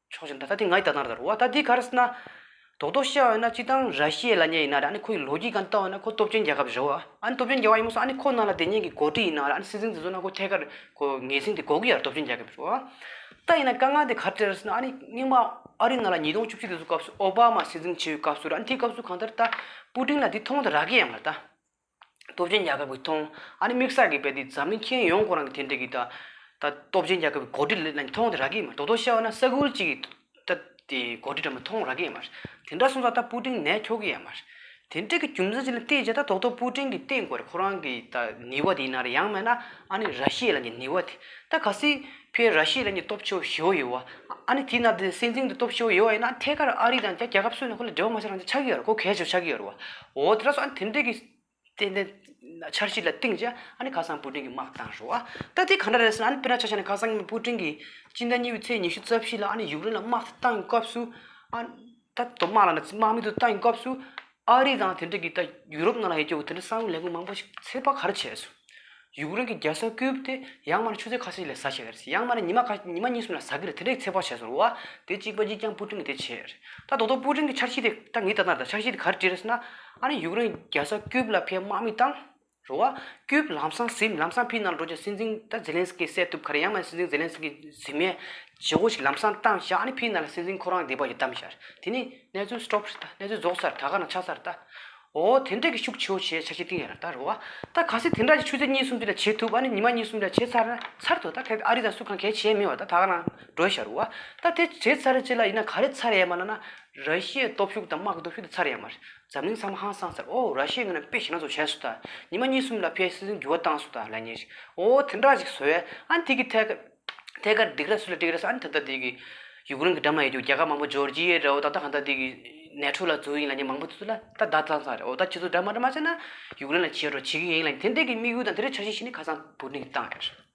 ཆོག་ཤིང་ད་ལྟ་དེ་ང་ཡི་ལྟ་སྟངས་རེད་བ། ད་དེ་ག་རེ་ཟེར་ན། རྡོག་རྡོག་བཤད་པ་ཡིན་ན་སྤྱིར་བཏང་ར་ཤི་ཡ་ལབ་མཁན་ཡིན་ན་རེད། ཨ་ནི་ཁོ་ཡི་ལོ་རྒྱུས་སྒང་ལྟ་བ་ན་ཁོ་སྟོབས་ཆེན་རྒྱལ་ཁབ་རེད་བ། ཨ་ནི་སྟོབས་ཆེན་རྒྱལ་ཁབ་ཡིན་པ་སོང་ཨ་ནི་ཁོ་ནང་ལ་དེ་སྔོན་གྱི་འགོ་ཁྲིད་ཡིན་ན་རེད། ཨ་ནི་སྲིད་འཛིན་དེ་ཚོ་ན་ཁོ་ཐད་ཀར་ཁོ་ངོས་འཛིན་དེ་དགོས་ཀྱི་ཡོད་རེད། སྟོབས་ཆེན་རྒྱལ་ཁབ་རེད་བ། ད་ཡིན་ན་དཀའ་ངལ་དེ་ག་རེ་འཕྲད་རེད་ཟེར་ན། ཨ་ནི་སྔོན་མ་ཨ་རི་ནང་ལ་ཉིས་སྟོང་བཅུ་གཅིག་དེ་ཚོ་སྐབས་སུ་ཨོ་བྷ་མ་སྲིད་འཛིན་བྱེད་པའི་སྐབས་སུ་རེད། ཨ་ནི་དེའི་སྐབས་སུ་གང་ལྟར་ད་པུ་ཏིན་ལ་དེ་མཐོང་དེ་རག་གི་ཡོད་མ་རེད་ད། སྟོབས་ཆེན་རྒྱལ་ཁབ་ཀྱིས་མཐོང་། ཨ་ནི་དམིགས་བསལ་གྱིས་རྦད་དེ་འཛམ་གླིང་ཁྱོན་ཡོངས་ཁོ་རང་གི་དེ་འདྲ་གི་ད་ད་སྟོབས་ཆེན་རྒྱལ་ཁབ་ཀྱི་འགོ་ཁྲིད་ལ་མཐོང་དེ་རག་གི་ཡོད་མ་རེད། རྡོག་རྡོག་བཤད་པ་ན་ས་ཁུལ་གཅིག་གི་ད་དེ་འགོ་ཁྲིད་འདྲ་མི་མཐོང་རག་གི་ཡོད་མ་རེད། དེ་འདྲ་སོང་ཙང་ད་པུ་ཏིན་ནས་ཁྱོག་གི་ཡོད་མ་རེད། དེ་འདྲ་གི་རྒྱུ་མཚན་ཅིག་ལ་བལྟས་རྗེས་ད་རྡོག་རྡོག་པུ་ཏིན་གྱིས་བསྟན་དགོས་རེད། ཁོ་རང་གི་ད་ནུས་པ་དེ་ཡིན་ན་རེད། ཡང་མིན་ན་ཨ་ནི་ར་ཤི་ཡ་ལབ་མཁན་ནུས་པ་དེ། ད་གལ་སྲིད་ཕར་ར་ཤི་ཡ་ལབ་མཁན་སྟོབས་ཆེ་བོ་ཞེ་པོ་ཡོད་བ། ཨ་ནི་དེ་ན་དེ་སྲིད་འཛིན་དེ་སྟོབས་ཆེ་བོ་ཡོད་བ་ཡིན་ན་ཐད་ཀར་ཨ་རི་དང་རྒྱ་རྒྱལ་ཁབ་སུ་ཡིན་ན་ཁོ་ལ་འབྲེལ་བ་མ་བྱས་རང་ཆགས་ཀྱི་ཡོད་རེད། ཁོ་གལ་ཆེ་བོ་ཆགས་ཀྱི་ཡོད་རེད་བ། འོ་དེ་འདྲ་སོང་ཨ་ནི་དེ་འདྲ་གི་ཏན་ཏན་འཆར་གཞི་ལ་བརྟེན་བྱས་ཨ་ནི་ཁ་སང་པུ་ཏིན་གྱིས་དམག་བཏང་རེད་བ། ད་དེ་ག་འདྲ་རེད་ཟེར་ན། ཨ་ནི་དཔེར་ན་ཆ་བཞག་ན་ཁ་སང་པུ་ཏིན་གྱིས་སྤྱི་ཟླ་གཉིས་པའི་ཚེས་ཉི་ཤུ་རྩ་བཞི་ལ་ཨ་ནི་ཡུཀ་རེན་ལ་དམག་བཏང་སྐབས་སུ་ཨ་ད་དོ་དམག་ལ་ན་དམག་མི་དེ་བཏང་སྐབས་སུ་ཨ་རི་དང་དེ་འདྲ་གི་ད་ཡུ་རོབ་ནང་ལ་ཡོད་རྒྱུ་དེ་འདྲ་གསང་བའི་ལས་ཁུངས་མང་པོ་ཞིག་ཚོད་དཔག་ག་རེ་བྱས་སོང་། ཡུཀ་རེན་གྱི་རྒྱལ་ས་ཀིབ་དེ་ཡང་མིན་ན་ཆུ་ཚོད་ཁ་ཤས་ལ་ཟ་བཞག་རེད། ཡང་མིན་ན་ཉི་མ་ཁ་ཉི་མ་གཉིས་གསུམ་ལ་ཟ་གི་རེད། དེ་འདྲའི་ཚོད་དཔག་བྱས་སོང་བ། དེ་གཅིག་པ་གཅིག་རྐྱང་པུ་ཏིན་གྱིས་དེ་བྱས་རེད། ད་རྡོག་རྡོག་པུ་ཏིན་གྱི་འཆར་གཞི་དེ་ད་ངས་ལྟ་ན་ད་འཆར་གཞི་དེ་ག་རེ་བྲིས་རེད་ཟེར་ན། ཨ་ནི་ཡུཀ་རེན་རྒྱལ་ས་ཀིབ་ལ་ཕར་དམག་མི་བཏང་། འགྲོ་བ། སྐྱོབ་ལམ་སང་ཟིན། ལམ་སང་ཕིའི་ནང་ལ་འགྲོ་རྒྱུ། སྲིད་འཛིན་ད་ཛེ་ལན་སི་ཀི་བསད་ཐུབ་ག་རེ། ཡང་མིན་སྲིད་འཛིན་ཛེ་ལན་སི་ཀི་ཟིན་མེད་བྱེད་སྒོ་ཞིག་ལམ་སང་བཏང་བཞག་ཨ་ནི་ཕིའི་ནང་ལ་སྲིད་འཛིན་ཁོ་རང་སྡིག་པ་ཞིག་བསྡམས་བཞག་དེ་ནི་གནས་ཚུལ་སྟོབས་རེད་ད། གནས་ཚུལ་རྫོགས་ཚར། ད་ག་ནང་ཆགས་ཚར་ད། འོ་དེ་འདྲ་གི་ཤུགས་ཆེ་བོ་བྱས་འཆར་གཞི་བཏིང་ཡོད་རེད་ད། རེད་བ། ད་གལ་སྲིད་དེ་འདྲ་ཞིག་ཆུ་ཚོད་གཉིས་གསུམ་དེ་ལ་བྱེད་ཐུབ། ཨ་ནི་ཉི་མ་གཉིས་གསུམ་ལ་བྱེད་ཚར་ན་ཚར་འདུག་ད་ཁ་ཨ་རི་དང་སུ་གང་གལ་ཆེ་མེད་བ། ད་ད་ག་ནང་འགྲོ་ཤར་བ། ད་དེ་བྱེད་ཚར་རེད་ཅེ་ལ་ཡིན་ན་ག་རེ་ཚར་ཡས་མ་ལ་ན། ར་ཤི་ཡའི་སྟོབས་ཤུགས་དང་དམག་གི་སྟོབས་ཤུགས་དེ་ཚར་ཡས་མ་རེད། འཛམ་གླིང་ཚང་མ་ཧང་སངས་ཚར། ཨོ་ར་ཤི་ཡ་ངོས་ནས་དཔེ་ཞེ་ན་ཚོ་བྱས་སོང་ད། ཉི་མ་གཉིས་གསུམ་ལ་ཕའི་སྲིད་འཛིན་འགྱུར་བ་བཏང་སོང་ད་ལབ་མཁན་ཞིག་ཨོ་དེ་འདྲ་ཞིག་བཟོ་ཡས། ཨ་ནི་དེ་གི་ཐད་ཀ་ཐད་ཀར་སྡིགས་ར་སུ་ལ་སྒྲིག་ར་ཟེར། ཨ་ནི་ད་ལྟ་དེ་གི་ཡུཀ་རེན་གི་འགྲམ་ལ་ཡོད་རྒྱུ་རྒྱལ་ཁབ་མང་པོ་ཇོར་ཇི་ཡ་རེད་བ། ད་ལྟ་གང་ལྟར་དེ་གི་ནེ་ཊོ་ལ་འཛུལ་ཡིན་ལབ་མཁན་མང་པོ་དེ་ཚོ་ལ་ད་བརྡ་བཏང་ཚར་རེད། ཨོ་ད་ཁྱེད་ཚོ་འདྲ་མ་འདྲ་མ་བྱས་ན་ཡུཀ་རེན་ལ་བྱེད་རོགས་བྱེད་ཀྱི་ཡིན་ལབ་མཁན་དེ་འདྲ་གི་དམིགས་ཡུལ་དང་དེ་འདྲའི་འཆར་གཞི་ཞིག་ནི་ཁ་སང་པུ་ཏིན་གྱིས་བཏང་ཡོད་རེད།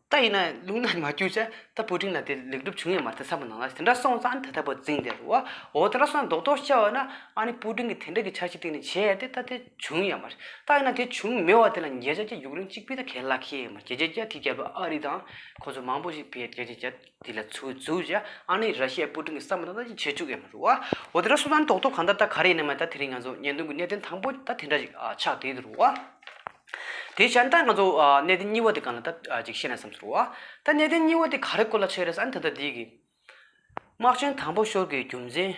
ད་ཡིན་ན་རླུང་ནང་མ་བཅུག་བྱས་ད་པུ་ཏིན་ལ་དེ་ལེགས་གྲུབ་བྱུང་ཡོད་མ་རེད། དེ་བསམ་བློ་ནང་ལ་དེ་འདྲ་སོང་ཙང་ད་ལྟ་བར་འཛིང་བསྡད་རེད་བ། འོ་དེ་འདྲ་སོང་ཙང་རྡོག་རྡོག་བཤད་པ་ན་ཨ་ནི་པུ་ཏིན་གྱིས་དེ་འདྲ་གི་འཆར་གཞི་བཏིང་ནས་བྱས་ཏེ་ད་དེ་བྱུང་ཡོད་མ་རེད། ད་ཡིན་ན་དེ་བྱུང་མེད་པ་དེ་ལ་ཉེས་ཆད་ཀྱང་ཡུཀ་རེན་གཅིག་པུས་ད་གང་ཡང་ལབ་ཀྱི་ཡོད་མ་རེད། བྱས་རྗེས་ཀྱང་དེ་རྒྱབ་ལ་ཨ་རི་དང་ཁོ་ཚོ་མང་པོ་ཞིག་ཕར་བྱས་རྗེས་ཀྱང་དེ་ལ་ཚུར་འཛུལ་བྱས་ཨ་ནི་ར་ཤི་ཡ་པུ་ཏིན་གྱིས་བསམ་པ་ད་ད་ཅིག་བྱེད་བཅུག་ཡོད་མ་རེད་བ། འོ་དེ་འདྲ་སོང་ཙང་རྡོག་རྡོག་གང་ལྟར་ད་ག་རེ་ཡིན་ན་མ་ད་དེ་རིང་ང་ཚོ་བརྙན་ཐུང་གི་གནད་དོན་དང་པོ་ད་དེ་འདྲ་ཞིག་ཨ་ཆགས་བསྡད་འདུག་བ། དེ་བྱས་ན་ད་ང་ཚོ་ཨ་གནད་དོན་གཉིས་པ་དེ་སྒང་ལ་ད་ཨ་ཅིག་བཤད་ན་བསམ་སོང་བ། ད་གནད་དོན་གཉིས་པ་དེ་ག་རེ་སྐོར་ལ་ཆགས་རེད་ཟེར་ན་ད་ལྟ་འདི་གི་དམག་ཆེན་དང་པོ་ཤོར་གི་རྒྱུ་མཚན་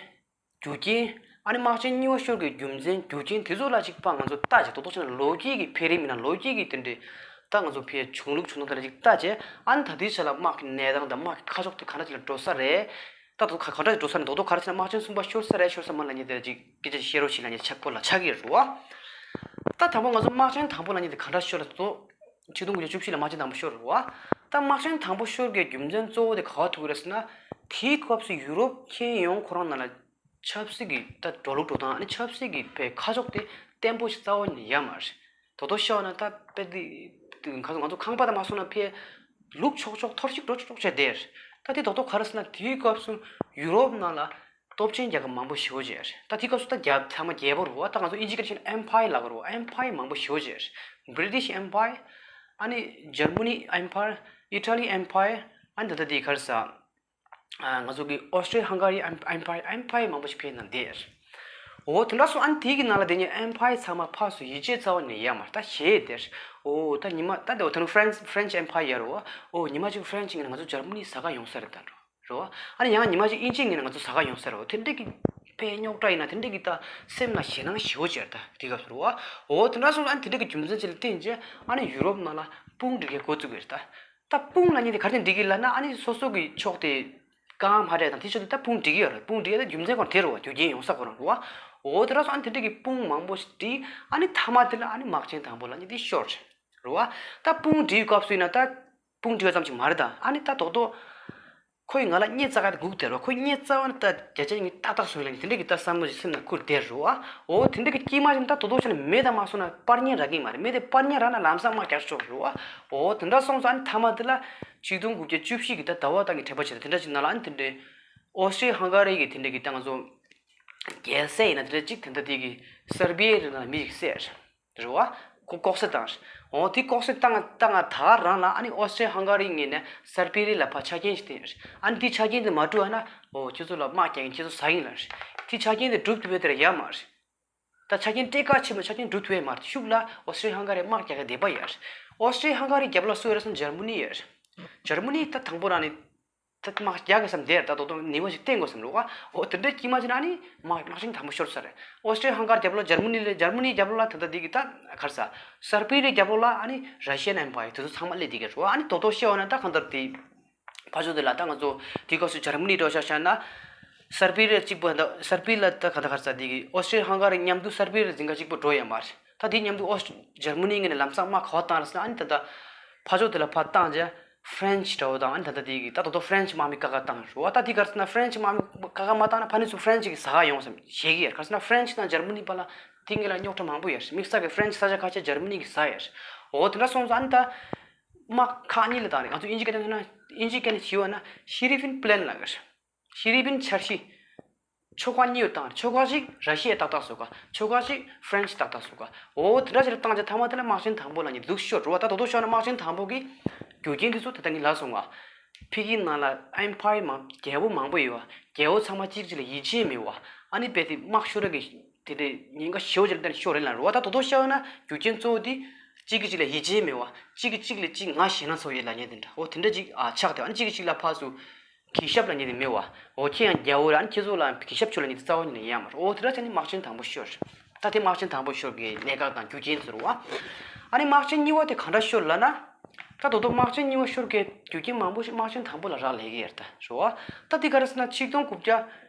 རྒྱུ་རྐྱེན། ཨ་ནི་དམག་ཆེན་གཉིས་པ་ཤོར་གི་རྒྱུ་མཚན་རྒྱུ་རྐྱེན་དེ་ཚོ་ལ་ཅིག་ཕར་ང་ཚོ་ལྟ་བྱས་རྡོག་རྡོག་བྱས་ན་ལོ་རྒྱུས་ཀྱི་འཕེལ་རིམ་ཡིན་ན་ལོ་རྒྱུས་ཀྱི་དེ་འདྲའི་ད་ང་ཚོ་ཕར་བྱུང་ལུགས་བྱུང་སྟངས་དེ་འདྲ་ཅིག་ལྟ་བྱས་ཨ་ནི་ད་ལྟའི་ཆ་ལ་དམག་གི་གནས་སྟངས་དང་དམག་གི་ཁ་ཕྱོགས་དེ་ག་འདྲ་ཅིག་ལ་འགྲོ་ས་རེད། ད་དུང་ག་ག་འདྲ་ཅིག་འགྲོ་ས་རེད། རྡོག་རྡོག་ག་རེ་ཟེར་ན་དམག་ཆེན་གསུམ་པ་ཤོར་ས་རེད་ཤོར་ས་མ་རེད་ལབ་མཁན་དེ་ཅིག་སྐད་ཆ་བཤད་རོགས་བྱེད་ལབ་མཁན་ཆགས་སྐོར་ལ་ཆགས་ཀྱི་རེད་བ། ད་དང་པོ་ང་ཚོ་དམག་ཆེན་དང་པོ་ལབ་མཁན་དེ་ག་འདྲ་ཤོར་རེད་དོ། ཆིག་སྟོང་དགུ་བརྒྱ་བཅུ་བཞི་ལ་དམག་ཆེན་དང་པོ་ཤོར་རེད་བ། ད་དམག་ཆེན་དང་པོ་ཤོར་གྱི་རྒྱུ་མཚན་གཙོ་བོ་དེ་ག་པར་ཐུག་གི་རེད་ཟེར་ན། དེའི་སྐབས་སུ་ཡུ་རོབ་ཁྱོན་ཡོངས་ཁོ་རང་ནང་ལ་ཆབ་སྲིད་ཀྱི་ད་འགྲོ་ལུགས་འགྲོ་སྟངས་ཨ་ནི་ཆབ་སྲིད་ཀྱི་ཕར་ཁ་ཕྱོགས་དེ་བརྟན་པོ་ཞིག་རྩ་བ་ནས་ཡོད་མ་རེད། དོ་དོ་ཤོར་ན་ད་དཔེ་དེ་ང་ཚོ་ང་ཚོ་ཁང་པ་དང་མ་སོང་ན་ཕར་ལུག་ཆོག་ཆོག་འཐོར་ཞིག་འགྲོ་ཆོག་ཆོག་བྱས་བསྡད། ད་དེ་རྡོག་རྡོག་ག་རེ་ཟེར་ན་དེའི་སྐབས་སུ་ཡུ་རོབ་ནང་ལ་སྟོབས་ཆེན་རྒྱལ་ཁབ་མང་པོ་ཞེ་པོ་ཅིག་རེད། ད་དེའི་སྐབས་སུ་ད་རྒྱལ་ཚང་མ་རྒྱལ་པོ་རེད་བ། ད་ང་ཚོ་ཨིན་ཇི་སྐད་ཆ་ན་ཨེམ་ཕ་ཡར་ལབ་ཀྱི་རེད་བ། ཨེམ་ཕ་ཡར་མང་པོ་ཞེ་པོ་ཅིག་རེད། British Empire ཨ་ནི་Germany Empire Italian Empire ཨ་ནི་ད་ལྟ་དེའི་ག་རེ་ཟེར། ང་ཚོ་གི་Austria Hungary Empire ཨེམ་ཕ་ཡར་མང་པོ་ཞིག་ཕར་ནང་བསྡད། འོ་དེ་འདྲ་སོང་ཨ་ནི་དེའི་གི་ནང་ལ་དེ་ཉིད་ཨེམ་ཕ་ཡར་ཚང་མ་ཕར་ཚུར་ཡིད་ཆེས་རྩ་བ་ནས་ཡོད་མ་རེད། ད་ཞེད་དེ། འོ་ད་ཉི་མ་ད་དེ་འོ་ད་ནི་French French Empire ཡོད་རེད་བ། འོ་ཉི་མ་གཅིག་French ངོས་ནས་ང་ཚོ་Germany ཟ་ག་ཡོང་ས་རེད་ད་འགྲོ་རེད་བ། ཨ་ནི་ཡང་ཉི་མ་གཅིག་ཨིན་ཇི་ངོས་ནས་ང་ཚོ་ཟ་ག་ཡོང་ས་རེད་བ། དེ་འདྲ་གི་ཕར་རྙོག་དྲ་ཡིན་ན་དེ་འདྲ་གི་ད་སེམས་ལ་ཞེད་སྣང་ཞེ་པོ་ཅིག་རེད་ད་དེ་སྐབས་སུ་རེད་བ། འོ་དེ་འདྲ་སོང་ཨ་ནི་དེ་འདྲ་གི་རྒྱུ་མཚན་ཅིག་ལ་བརྟེན་བྱས་ཨ་ནི་ཡུ་རོབ་ནང་ལ་དཔུང་སྒྲིག་གི་འགོ་བཙུགས་ཡོད་རེད་ད། ད་དཔུང་ལབ་མཁན་དེ་ག་རེ་བྱས་ནས་སྒྲིག་གི་ལབ་ན་ཨ་ནི་སོ་སོ་གི་ཕྱོགས་དེ་རྐང་མ་རེད་དང་དེ་ཕྱོགས་དེ་ད་དཔུང་སྒྲིག་གི་ཡོད་རེད། དཔུང་སྒྲིག་ཡ་ད་རྒྱུ་མཚན་ཁོ་རང་དེ་རེད་བ། རྒྱུ་རྐྱེན་ཡོང་ས་ཁོ་རང་རེད་བ། འོ་དེ་འདྲ་སོང་ཨ་ནི་དེ་འདྲ་གི་དཔུང་མང་པོ་ཞིག་སྒྲིག་ཨ་ནི་མཐའ་མ་དེ་ལ་ཨ་ནི་དམག་ཆེན་དང་པོ་ལབ་མཁན་དེ་ཤོར་རེད་བ། ད་དཔུང་སྒྲིག་སྐབས་སུ་ཡིན་ན་ད་དཔུང་སྒྲིག་པ་ཙམ་ཞིག་མ་རེད་ད། ཨ་ནི་ད་རྡོག་རྡོག་ཁོ་ཡིས་ང་ལ་རྙེད་ཚར་ག་དེ་སྒུག་བསྡད་རོགས། ཁོ་རྙེད་ཚར་བ་ནི་ད་བརྒྱ་ཆ་ཉིས་ཏག་ཏག་སོང་ལབ་ནས་དེ་འདྲ་གི་ད་བསམ་བློ་ཞིག་སེམས་ནང་ཁུར་བསྡད་རེད་བ། འོ་དེ་འདྲ་གི་དཀྱིལ་མ་ཞིག་ད་རྡོག་རྡོག་བྱས་ནས་མེ་དང་མ་སོང་ན་པར་ཉན་རག་གི་མ་རེད། མེ་དེ་པར་ཉན་རག་ན་ལམ་སང་དམག་རྒྱག་ཆོག་རེད་བ། འོ་དེ་འདྲ་སོང་ཙང་ཨ་ནི་མཐའ་མ་དེ་ལ་ཆིག་སྟོང་དགུ་བརྒྱ་བཅུ་བཞི་གི་ད་ཟླ་བ་སྟོན་གྱི་དྲན་པ་བྱས་ད་དེ་འདྲ་ཞིག་ནང་ལ་ཨ་ནི་དེ་འདྲའི་ཨོ་སི་ཊི་རི་ཡ་ཧང་ག་རི་གི་དེ་འདྲ་གི་ད་ང་ཚོ་རྒྱལ་སྲས་ཡིན་ན་དེ་འདྲ་གཅིག་དེ་འདྲ་དེ་གི་སར་བྷི་ཡའི་རི་ནང་མི་ཞིག་བསད། རེད་བ། ཁོ་ལྐོག་བསད་བཏང་རེད། འོ་དེ་ལྐོག་བསད་བཏང་བཏང་ང་ད་ག་རང་ལ་ཨ་ནི་ཨོ་སི་ཊི་རི་ཡ་ཧང་ག་རི་ངོས་ནས་སར་བྷི་ཡའི་རི་ལ་ཕར་ཆ་རྐྱེན་ཞིག་བསྟན་རེད། ཨ་ནི་དེ་ཆ་རྐྱེན་དེ་མ་འགྲུབ་ཨ་ན་འོ་ཁྱེད་ཚོ་ལ་དམག་རྒྱག་གིན་ཁྱེད་ཚོ་ཟ་ཡིན་ལབ་རེད། དེ་ཆ་རྐྱེན་དེ་འགྲུབ་ཐུབ་པའི་དེ་ར་ཡ་མ་རེད། ད་ཆ་རྐྱེན་སྤྲད་ག་ཕྱིན་པ་ཆ་རྐྱེན་འགྲུབ་ཐུབ་ཡ་མ་རེད། ཤུགས་ལ་ཨོ་སི་ཊི་རི་ཡ་ཧང་ག་རི་དམག་རྒྱག་གི་བསྡད་པ་ཡ་རེད། ཨོ་སི་ཊི་རི་ཡ་ཧང་ག་རི་རྒྱབ་ལ་སུ་ཡོད་རེད་ཟེར་ན་འཇར་མ་ནི་ཡོད་རེད། འཇར་མ་ནི་ད་དང་པོ་རང་ནས། ད་དམག་རྒྱག་གི་བསམ་བསྡད་ད་དོ་དོ་ནི་བ་ཞིག་བསྟན་དགོས་བསམ་རུ་བ། འོ་དེ་འདྲའི་དཀྱིལ་མ་ཅིག་ན་ནི་དམག་དམག་ཆེན་དང་པོ་ཤོར་ས་རེད། ཨོ་སི་ཊི་རི་ཡ་ཧང་ག་རི་རྒྱབ་ལ་འཇར་མ་ནི་ལས་འཇར་མ་ནི་རྒྱབ་ལ་ད་ལྟ་འདི་གི་ད་གར་ས་སར་བྷི་རི་རྒྱབ་ལ་ཨ་ནི་ར་ཤི་ཡན་ཨེམ་པ་ཡར་དེ་ཚོ་ཚང་མ་སླེབས་འདི་གི་རུ་བ། ཨ་ནི་དོ་དོ་ཤེས་བ་ན་ད་གང་ལྟར་དེ་ཕ་ཕྱོགས་དེ་ལ་ད་ང་ཚོ་དེ་སྐབས་སུ་འཇར་མ་ནི་འགྲོ་ཤག་ཤག་ན་སར་བྷི་རི་གཅིག་པོ་ད་སར་བྷི་རི་ལ་ད་ག་ད་གར་ས་འདི་གི་ཨོ་སི་ཊི་རི་ཡ་ཧང་ག་རི་མཉམ་དུ་སར་བྷི་རི་འཛིང་ག་གཅིག་པོ་འགྲོ་ཡ་མ་རེད། ད་དེ་མཉམ་དུ་ཨོ་སི་འཇར་མ་ནི་ངོས་ནས་ལམ་སང་དམག་ག་བ་བཏང་རེད་ཟེར་ན་ཨ་ནི་ད་ལྟ་ཕ་ཕྱོགས་དེ་ལ་ཕར་བཏང་རྗེས་ཧྥ་རན་ཆི་འདྲ་བོ་དང་ཨ་ནི་ད་ལྟ་དེ་གི་ད་དོ་དོ་ཧྥ་རན་ཆི་དམག་མི་ཀ་ཁ་བཏང་རེད་བ། ད་དེ་ག་རེ་ཟེར་ན་ཧྥ་རན་ཆི་དམག་མི་ཀ་ཁ་མ་བཏང་ན་ཕ་ནི་ཚུར་ཧྥ་རན་ཆི་གིས་ཟ་ག་ཡོང་བསམ་ཞེད་ཀྱི་ཡོད། ག་རེ་ཟེར་ན་ཧྥ་རན་ཆི་དང་འཇར་མ་ནི་བར་ལ་དེ་སྔོན་ལ་རྙོག་དྲ་མང་པོ་ཡོད་རེད། དམིགས་བསལ་གྱི་ཧྥ་རན་ཆི་ས་ཆ་ཁ་ཤས་འཇར་མ་ནི་གིས་ཟ་ཡོད་རེད། འོ་དེ་འདྲ་སོང་ཙང་ཨ་ནི་ད་དམག་ཁག་གཉིས་ལ་བཏང་རེད། ང་ཚོ་དབྱིན་ཇི་སྐད་ནས་ན་དབྱིན་ཇི་སྐད་ནས་ཞུས་པ་ན་ཤེ་རི་ཕིན་པི་ལན་ལབ་ཀྱི་རེད། ཤེ་རི་ཕིན་འཆར་གཞི། ཕྱོགས་ཁག་གཉིས་ཡོད་བཏང་རེད། ཕྱོགས་ཁག་ཅིག་ར་ཤི་ཡས་ཏག་ཏག་བཟོ་ག་ཕྱོགས་ཁག་ཅིག་ཧྥ་རན་ཆི་ཏག་ཏག་བཟོ་ག་འོ་དེ་འདྲ་ཞིག་ལ་བཏང་རྗེས་མཐའ་མ་དེ་ལ་དམག་ཆེན་དང་པོ་ལབ་མཁན་འདུག་ཤོར་རེད་བ། ད་དོ་དོ་ཤོར་ན་དམག་ཆེན་དང་པོ་གི་རྒྱུ་རྐྱེན་དེ་ཚོ་ད་ལྟ་ངས་ལབ་སོང་ང་། ཕ་གིའི་ནང་ལ་ཨེམ་ཕ་ཡར་མང་རྒྱལ་པོ་མང་པོ་ཡོད་བ། རྒྱལ་པོ་ཚང་མ་གཅིག་གཅིག་ལ་ཡིད་ཆེས་མེད་བ། ཨ་ནི་རྦད་དེ་དམག་ཤོར་གི་དེ་འདྲའི་ཉེན་ཁ་ཞེ་པོ་ཅིག་ལ་བརྟེན་ནས་ཤོར་རེད་ལབ་རེད་བ། ད་དོ་དོ་ཤོར་ན་རྒྱུ་རྐྱེན་གཙོ་བོ་དེ་ གཅིག་གིས་གཅིག་ལ་ཡིད་ཆེས་མེད་པ། གཅིག་གིས་གཅིག་ལ་གཅིག་ང་ཞེད་སྣང་ཚ་པོ་ཡོད་ལབ་མཁན་དེ་འདྲ། འོ་དེ་འདྲ་ཅིག་ཨ་ཆགས་བསྡད། ཨ་ནི་གཅིག་གིས་གཅིག་ལ་ཕར་ཚུར་གུས་ཞབས་ལབ་མཁན་དེ་མེད་པ། འོ་ཁྱེད་ཡང་རྒྱལ་པོ་རེད། ཨ་ནི་ཁྱེད་ཚོ་ལ་གུས་ཞབས་བྱོས་ལབ་མཁན་དེ་རྩ་བ་ཉིད་ནས་ཡོད་མ་རེད། འོ་དེ་འདྲ་བྱས་ནས་དམག་ཆེན་དང་པོ་ཤོར། ད་དེ་དམག་ཆེན་དང་པོ་ཤོར་གྱི་གནད་འགག་དང་རྒྱུ་རྐྱེན་ཚོ་རེད་པ། ཨ་ནི་དམག་ཆེན་གཉིས་པ་དེ་གང་འདྲ་ཤོར་ལབ་ན། ད་དོ་དོ་དམག་ཆེན་གཉིས་པ་ཤོར་གྱི་རྒྱུ་རྐྱེན་མང་པོ་ཞིག་དམག་ཆེན་དང་པོ་ལ་རག་ལས་ཀྱི་ཡོད་རེད་ད་རེད་པ། ད་དེ་ག་རེ་ཟེར་ན་ཆིག་སྟོང་དགུ་བརྒྱ་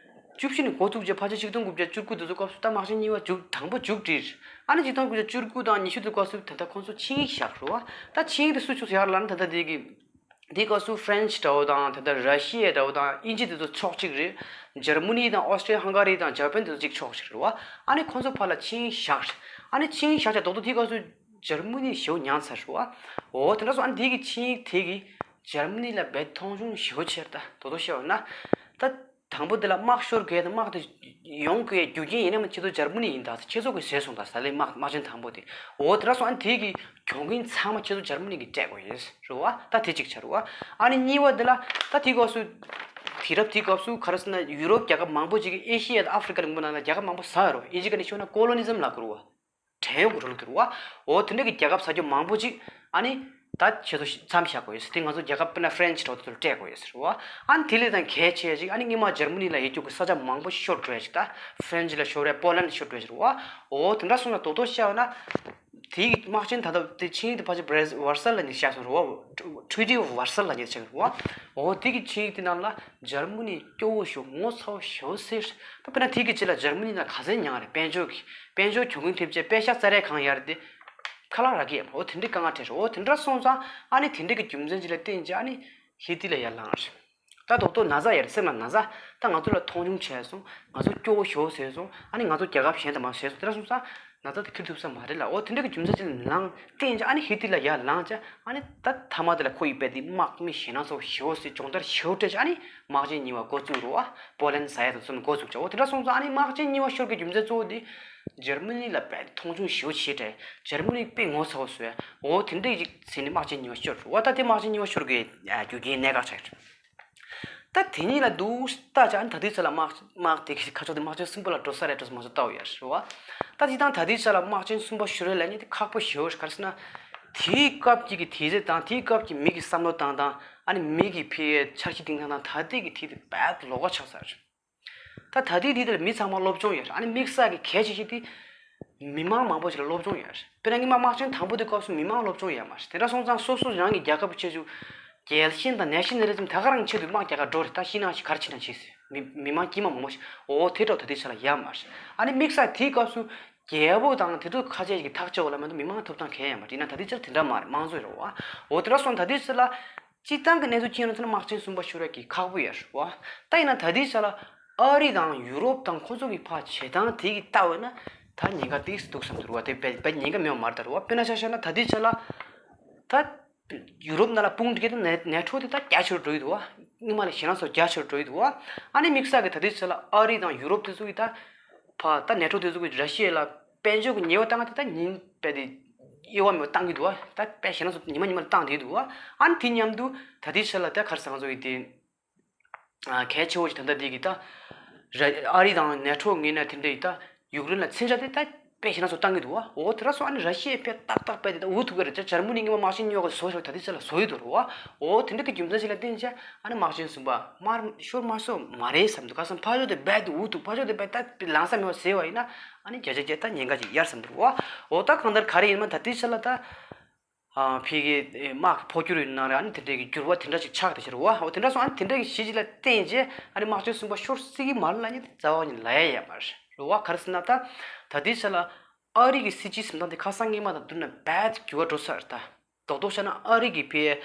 བཅུ་བཞི་ནས་འགོ་བཙུགས་བྱས་ཕལ་ཆེར་ཆིག་སྟོང་དགུ་བརྒྱ་བཅུ་དགུ་དེ་ཚོ་སྐབས་སུ་ད་དམག་ཆེན་གཉིས་པ་མཇུག་དང་པོ་མཇུག་བསྒྲིལ། ཨ་ནི་ཆིག་སྟོང་དགུ་བརྒྱ་བཅུ་དགུ་དང་ཉི་ཤུ་དེ་སྐབས་སུ་ད་ལྟ་ཁོང་ཚོ་ཆིངས་ཡིག་བཞག་རེད་པ། ད་ཆིངས་ཡིག་དེ་སུ་བཞག་ལབ་ན་ད་ལྟ་དེ་གི་དེ་སྐབས་སུ་ཧྥ་རན་ཆི་འདྲ་པོ་དང་ད་ལྟ་ར་ཤི་ཡ་འདྲ་པོ་དང་དབྱིན་ཇི་དེ་ཚོ་ཕྱོགས་གཅིག་རེད། འཇར་མ་ནི་དང་ཨོ་སི་ཀྲི་ཡ་ཧང་ག་རི་དང་ཇ་པན་དེ་ཚོ་གཅིག་ཕྱོགས་གཅིག་རེད་པ། ཨ་ནི་ཁོང་ཚོ་བར་ལ་ཆིངས་ཡིག་བཞག་ཨ་ནི་ཆིངས་ཡིག་བཞག་བྱས་རྡོག་རྡོག་དེ་སྐབས་སུ་འཇར་མ་ནི་ཞེ་པོ་མྱངས་ཚར་རེད་པ། འོ་དེ་འདྲ་སོང་། ཨ་ནི་དེ་གི་ཆིངས་ཡིག་དེ་གིས་འཇར་མ་ནི་ལ་རྦད་མཐོང་ཆུང་ཞེ་པོ་བྱས་རེད། ད་རྡོག་རྡོག་བཤད་པ་ན། ད་དང་པོ་དེ་ལ་དམག་ཤོར་དགོས་དང་དམག་དེ་ཡོང་དགོས་རྒྱུ་རྐྱེན་ཡིན་ན་མ་ཁྱེད་ཚོ་འཇར་མ་ནི་ཡིན་ད། ཁྱེད་ཚོ་གིས་བཟོས་སོང་ད། ད་ལས་དམག་དམག་ཆེན་དང་པོ་དེ། འོ་དེ་འདྲ་སོང་། ཨ་ནི་དེ་གི་གྱོང་གུན་ཚང་མ་ཁྱེད་ཚོ་འཇར་མ་ནི་གིས་སྤྲད་དགོས་ཡིན་རེད་པ། ད་དེ་གཅིག་བྱས་རེད་པ། ཨ་ནི་གཉིས་པ་དེ་ལ་ད་དེ་སྐབས་སུ་དུས་རབས་དེ་སྐབས་སུ་ག་རེ་ཟེར་ན་ཡུ་རོབ་རྒྱལ་ཁབ་མང་པོ་ཅིག་གིས་ཨེ་ཤི་ཡ་དང་ཨ་ཧྥི་རི་ཀ་ལ་མང་པོ་ན་ལ་རྒྱལ་ཁབ་མང་པོ་ཟ་ཡོད་རེད་པ། ཨིན་ཇི་སྐད་ནས་ཤོད་ན་ཀོ་ལོ་ནི་ཛམ་ལབ་དགོས་རེད་པ། བྲན་གཡོག་གི་རིང་ལུགས་དེ་རེད་པ། འོ་དེ་འདྲ་གི་རྒྱལ་ཁབ་ཟ་རྒྱུ་མང་པོ་ཅིག་ཨ་ནི་ད་ཁྱེད་ཚོ་མཚམས་བཞག་དགོས་ཡོད་ཟེར། དེ་ང་ཚོ་རྒྱལ་ཁབ་དཔེར་ན་ཧྥ་རན་ཆི་འདྲ་པོ་དེ་ཚོར་སྤྲད་དགོས་ཡོད་ཟེར་རེད་པ། ཨ་ནི་དེ་ལས་ཀྱང་གལ་ཆེ་ཡ་ཅིག་ཨ་ནི་སྔོན་མ་འཇར་མ་ནི་ལ་ཡོད་རྒྱུ་གི་ས་ཆ་མང་པོ་ཤོར་འགྲོ་ཡ་ཅིག་ད་ཧྥ་རན་ཆི་ལ་ཤོར་རེད། པོ་ལན་ལ་ཤོར་འགྲོ་ཡ་ཅིག་རེད་པ། འོ་དེ་འདྲ་སོང་ན་རྡོག་རྡོག་བཤད་པ་ན། དེའི་དམག་ཆེན་ད་ལྟ་དེ་ཆིངས་ཡིག་དེ་ཕལ་ཆེར་བྷར་སེལ་ལབ་མཁན་བཞག་སོང་རེད་པ། Treaty of Versailles ལབ་མཁན་ཆགས་རེད་པ། འོ་དེ་གི་ཆིངས་ཡིག་དེ་ནང་ལ་འཇར་མ་ནི་སྐྱོ་བོ་ཞེ་པོ་ངོ་ཚ་པོ་ཞེ་པོ་ཟེར། ད་དཔེར་ན་དེ་གི་རྗེས་ལ་འཇར་མ་ནི་ལ་ག་ཚད་མྱངས་རེད། དཔལ་འབྱོར་གྱི་དཔལ་འབྱོར་གྱོང་གུན་ཐེབས་བྱས་པེ་ཤག་ཙ་རེ་གང་ཡར་དེ་ཁ་ལག་རག་གི་ཡོད་མ་རེད། འོ་དེ་འདྲའི་དཀའ་ངལ་འཕྲད་རེད། འོ་དེ་འདྲ་སོང་ཙང་ཨ་ནི་དེ་འདྲའི་གི་རྒྱུ་མཚན་ཅིག་ལ་བརྟེན་བྱས་ཨ་ནི་ཧི་ཏི་ལ་ཡར་ལངས་རེད། ད་རྡོག་རྡོག་ན་ཚ་ཡོད་རེད། སེམས་ལ་ན་ཚ། ད་ང་ཚོ་ལ་མཐོང་ཆུང་བྱས་སོང་། ང་ཚོ་སྐྱོ་བོ་ཞེ་པོ་བཟོས་སོང་། ཨ་ནི་ང་ཚོ་རྒྱལ་ཁབ་གཞན་དང་མ་བཟོས་སོང་། དེ་འདྲ་སོང་ཙང་ན་ཚ་དེ་ཁྱེར་ཐུབ་ས་མ་རེད་ལབ། འོ་དེ་འདྲ་གི་རྒྱུ་མཚན་ཅིག་ལ་བརྟེན་བྱས་ཨ་ནི་ཧི་ཏི་ལ་ཡར་ལངས་བྱས་ཨ་ནི་ད་མཐའ་མ་དེ་ལ་ཁོ་ཡི་དཔེ་དེ་དམག་མི་ཞེད་སྣང་ཚ་པོ་ཞེ་པོ་ཟེར་སྦྱོང་བརྡར་ཞེ་པོ་སྤྲད་བྱས་ཨ་ནི་དམག་ཆེན་གཉིས་པ་འགོ་བཙུགས་རེད་པ། པོ་ལན་ཟ་ཡ་དང་གསུམ་འགོ་བཙུགས་བྱས། འོ་དེ་འདྲ་སོང་ཙང་ཨ་ནི་དམག་ཆེན་གཉིས་པ་ཤོར་གྱི་རྒྱུ་མཚན་གཙོ་བོ་དེ་འཇར་མ་ནི་ལ་དཔེ་མཐོང་ཆུང་ཞེ་པོ་བྱས་བྱས་འཇར་མ་ནི་དཔེ་ངོ་ཚ་པོ་བཟོས། འོ་དེ་འདྲ་ཅིག་ཟེར་ནས་དམག་ཆེན་གཉིས་པ་ཤོར་རེད་པ། ད་དེ་དམག་ཆེན་གཉིས་པ་ཤོར་གྱི་རྒྱུ་རྐྱེན་གནད་འགག་ཆགས་རེད། ད་དེ་གཉིས་ལ་འདུག་ལྟ་བྱས་ཨ་ནི་ད་ལྟའི་ཆ་ལ་དམག་དམག་དེ་གི་ཁ་ཕྱོགས་དེ་དམག་ཆེན་གསུམ་པ་ལ་འགྲོ་ས་རེད་འགྲོ་ས་མ་རེད་ལྟ་བ་ཡོད་རེད་པ། ད་སྤྱིར་བཏང་ད་ལྟའི་ཆ་ལ་དམག་ཆེན་གསུམ་པ་ཤོར་རེད་ལབ་མཁན་དེ་ཁག་པོ་ཞེ་པོ་རེད། ག་རེ་ཟེར་ན། དེའི་སྐབས་ཀྱི་གི་དུས་ཚོད་དང་དེའི་སྐབས་ཀྱི་མི་གི་བསམ་བློ་བཏང་སྟངས་ཨ་ནི་མི་གི་ཕི་འཆར་གཞི་བཏིང་སྟངས་དང་ད་ལྟའི་གི་དུས་དེ་རྦད་ལོགས་ཀ་ཆགས་ཚར་རེད། ད་ད་ལྟའི་དུས་དེ་ལ་མི་ཚང་མ་སློབ་སྦྱོང་ཡོད་རེད། ཨ་ནི་དམིགས་བསལ་གྱི་གལ་ཆེ་ཤོས་དེ། མི་མང་མང་པོ་ཞིག་ལ་སློབ་སྦྱོང་ཡོད་རེད། དཔེར་ན་སྔོན་མ་དམག་ཆེན་དང་པོ་དེ་སྐབས་སུ་མི་མང་སློབ་སྦྱོང་ཡོད་མ་རེད། དེ་འདྲ་སོང་ཙང་སོ་སོ་རང་གི་རྒྱལ་ཁབ་ཆེ་ཆུང་། རྒྱལ་ཞེན་དང་ནེ་ཤ་ནལ་རི་ཛམ་ད་ག་རང་ཆེད་དུ་དམག་རྒྱག་ག་འགྲོ་རེད། ད་ཤི་ན་ཤི་ག་རེ་བྱེད་ན་བྱེད་ཟེར། མི་མི་མང་དཀྱུས་མ་མང་པོ་ཞིག་འོ་དེ་འདྲ་ད་ལྟའི་ཆ་ལ་ཡོད་མ་རེད། ཨ་ནི་དམིགས་བསལ་དེའི་སྐབས་སུ་རྒྱལ་པོ་དང་དེ་ཚོ་ཁ་ཆེ་ཞིག་གི་ཐག་གཅོད་འོག་ལ་མ་གཏོགས་མི་མང་ཐོབ་ཐང་གང་ཡང་ཡོད་མ་རེད། ཡིན་ན་ད་ལྟའི་ཆར་དེ་འདྲ་མ་རེད། དམངས་གཙོ་རེད་པ། འོ་དེ་འདྲ་སོང་ད་ལྟའི་ཆ་ལ། སྤྱིར་བཏང་གི་གནས་ཚུལ་མཁྱེན་རུང་ཚོ་ན་དམག་ཆེན་གསུམ་པ་ཤོར་ཡ་གི་ཁག་པོ་ཡོད་རེད་པ། ད་ཡིན་ན་ད་ལྟའི་ཆ་ལ་ཨ་རི་དང་ཡུ་རོབ་དང་ཁོ་ཚོ་གི་ཕར་བྱེད་སྟངས་དེ་གི་ལྟ་བས་ན་ད་ཉེན་ཁ་ཏིག་ཙམ་འདུག་བསམ་འདུག་རེད་པ། དེ་བས་བས་ཉེན་ཁ་མེད་པ་མ་རེད་ད་རེད་པ། དཔེར་ན་ཆ་བཞག་ན་ད་ལྟའི་ཆ་ལ་ད་ཡུ་རོབ་ནང་ལ་དཔུང་སྒྲིག་གི་ནེ་ནེ་ཊོ་དེ་ད་རྒྱ་ཆེ་རུ་འགྲོ་ཡི་འདུག་པ། སྔོན་མ་ལས་ཞེད་སྣང་ཚ་པོ་རྒྱ་ཆེ་རུ་འགྲོ་ཡི་འདུག་པ། ཨ་ནི་དམིགས་བསལ་གི་ད་ལྟའི་ཆ་ལ་ཨ་རི་དང་ཡུ་རོབ་དེ་ཚོ་གི་ད་ཕར་ད་ནེ་ཊོ་དེ་ཚོ་གི་ར་ཤི་ཡ་ལ་དཔལ་འབྱོར་གི་ཉེས་པ་བཏང་ཡ་དེ་ད་ཉིན་དཔེ་དེ་དབྱེ་བ་མེད་པ་བཏང་གི་འདུག་པ། ད་དཔེ་ཞེད་སྣང་ཚ་པོ་ཉི་མ་ཉི་མ་ལ་བཏང་བསྡད་འདུག་པ། ཨ་ནི་དེ་མཉམ་དུ་ད་ལྟའི་ཆ་ལ་ད་ག་རེ་ཟེར་ང་ཚོ་ཡི་དེ་ཨ་གལ་ཆེ་བོ་ཞིག་ད་ལྟ་དེ་གི་ད་ར་ཨ་རི་དང་ནེ་ཊོ་ངོས་ནས་དེ་འདྲ་ཡི་ད་ཡུཀ་རེན་ལ་མཚོན་ཆ་དེ་ད་དཔེ་ཞེད་སྣང་ཚ་པོ་བཏང་གི་འདུག་པ། འོ་དེ་འདྲ་སོང་ཨ་ནི་ར་ཤི་ཡས་དཔེ་ཏག་ཏག་དཔེ་དེ་ད་འུ་ཐུག་གི་རེད། ད་འཇར་མ་ནི་སྔོན་མ་དམག་ཆེན་གཉིས་པ་གི་བཟོ་ཞོར་ད་ལྟའི་ཆ་ལ་བཟོ་ཡི་འདུག་རེད་པ། འོ་དེ་འདྲ་གི་རྒྱུ་མཚན་ཞིག་ལ་བརྟེན་བྱས་ཨ་ནི་དམག་ཆེན་གསུམ་པ་མར་ཤོར་མ་སོང་མ་རེད་བསམ་འདུག་ག་སོང་ཕར་ཕྱོགས་དེ་རྦད་དེ་འུ་ཐུག་ཕར་ཕྱོགས་དེ་རྦད་ད་ལངས་ས་མེད་པ་ཟེར་བ་ཡིན་ན་ཨ་ནི་བརྒྱ་ཆ་བརྒྱ་ད་ཉེན་ཁ་ཅིག་ཡོད་བསམ་འདུག་རེད་པ། འོ་ད་གང་ལྟར་ག་རེ་ཡིན་མིན་ད་ལྟའི་ཆ་ལ་ད། ཨ་ཕ་གི་དམག་འཕོ་འགྱུར་ཡིན་ན་རེད། ཨ་ནི་དེ་འདྲའི་གི་འགྱུར་བ་དེ་འདྲ་ཞིག་ཆགས་བསྡད་ཤག་རེད་པ། འོ་དེ་འདྲ་སོང་ཨ་ནི་དེ་འདྲའི་གི་གཞི་ཅིག་ལ་བརྟེན་བྱས་ཨ་ནི་དམག་ཆེན་གསུམ་པ་ཤོར་སྲིད་ཀྱི་མ་རེད་ལབ་མཁན་དེ་རྩ་བ་ཉིད་ལབ་ཡ་ཡོད་མ་རེད་པ། ག་རེ་ཟེར་ན་ད་ད་ལྟའི་ཆ་ལ་ཨ་རི་གི་སྲིད་ཇུས་འཛིན་སྟངས་དེ་ཁ་སང་སྔོན་མ་དང་བསྡུར་ན་རྦད་དེ་འགྱུར་བ་འགྲོ་ཚར་རེད་ད། རྡོག་རྡོག་བཤད་ན་ཨ་རི་གི་ཕ་གི་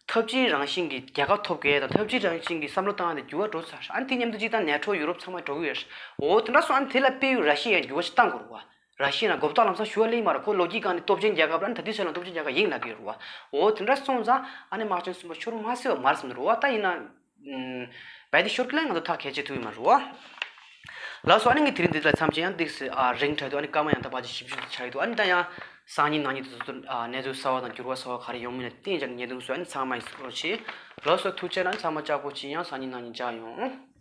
འཐབ་ཇུས་རང་བཞིན་གྱི་རྒྱལ་ཁ་ཐོབ་མཁན་དང་འཐབ་ཇུས་རང་བཞིན་གྱི་བསམ་བློ་བཏང་ཡ་དེ་འགྱུར་བ་འགྲོ་ཚར། ཨ་ནི་དེ་མཉམ་དུ་སྤྱིར་བཏང་ནེ་ཊོ་ཡུ་རོབ་ཚང་མ་འགྲོ་གི་ཡོད་རེད། འོ་དེ་འདྲ་སོང་ཨ་ནི་དེ་ལ་དཔེ་ཡུལ་ར་ཤི་ཡས་འགྱུར་བ་ཞིག་བཏང་དགོས་རེད་པ། ར་ཤི་ཡ་ན་མགོ་བཏགས་ལམ་སང་ཞུ་བ་ལེན་མ་རེད། ཁོ་ལོ་རྒྱུས་སྒང་ནས་སྟོབས་ཆེན་རྒྱལ་ཁབ་ར་ནི་ད་ལྟའི་ཆ་ལ་སྟོབས་ཆེན་རྒྱལ་ཁབ་ཡིན་ལབ་ཀྱི་ཡོད་རེད་པ། འོ་དེ་འདྲ་སོང་ཙང་ཨ་ནི་དམག་ཆེན་གསུམ་པ་ཤོར་མ་སྲིད་པ་མ་རེད་བསམ་གྱི་རེད་པ། ད་ཡིན་ན་ཨུམ་བལ་དེ་ཤོར་གི་ལ་ང་ཚོ་ཐག་གལ་ཆེ་ཐུག་ཡོད་མ་རེད་པ། ལགས་སོ། ཨ་ནི་ངས་དེ་རིང་འདི་ལ་མཚམས་བཅད། ཡང་ཏོག་ཙམ་ཨ་རིང་དྲགས་འདུག་ཨ་ནི་སྐར་མ་ཡང་ད་ཕལ་ཆེར་བཞི་བཅུ་ཙམ་ཆགས་ཀྱི་འདུག་ཨ་ནི་ད་ཡང་སང་ཉིན་གནངས་ཉིན་དེ་ཚོ་ཨ་གནས་ཚུལ་གསར་པ་དང་འགྱུར་བ་གསར་པ་ག་རེ་ཡོང་མིན་ལ་བརྟེན་བྱས་ནས་ཉེས་རྡུང་བཟོས། ཨ་ནི་ཚང་མ་ཡིན་སྐོར་བྱས། ལགས་སོ། ཐུགས་རྗེ་གནང་། ཚང་མ་ལྕགས་པོ་བྱེད། ཡང་སང་ཉིན་གནངས་ཉིན་མཇལ་ཡོང་།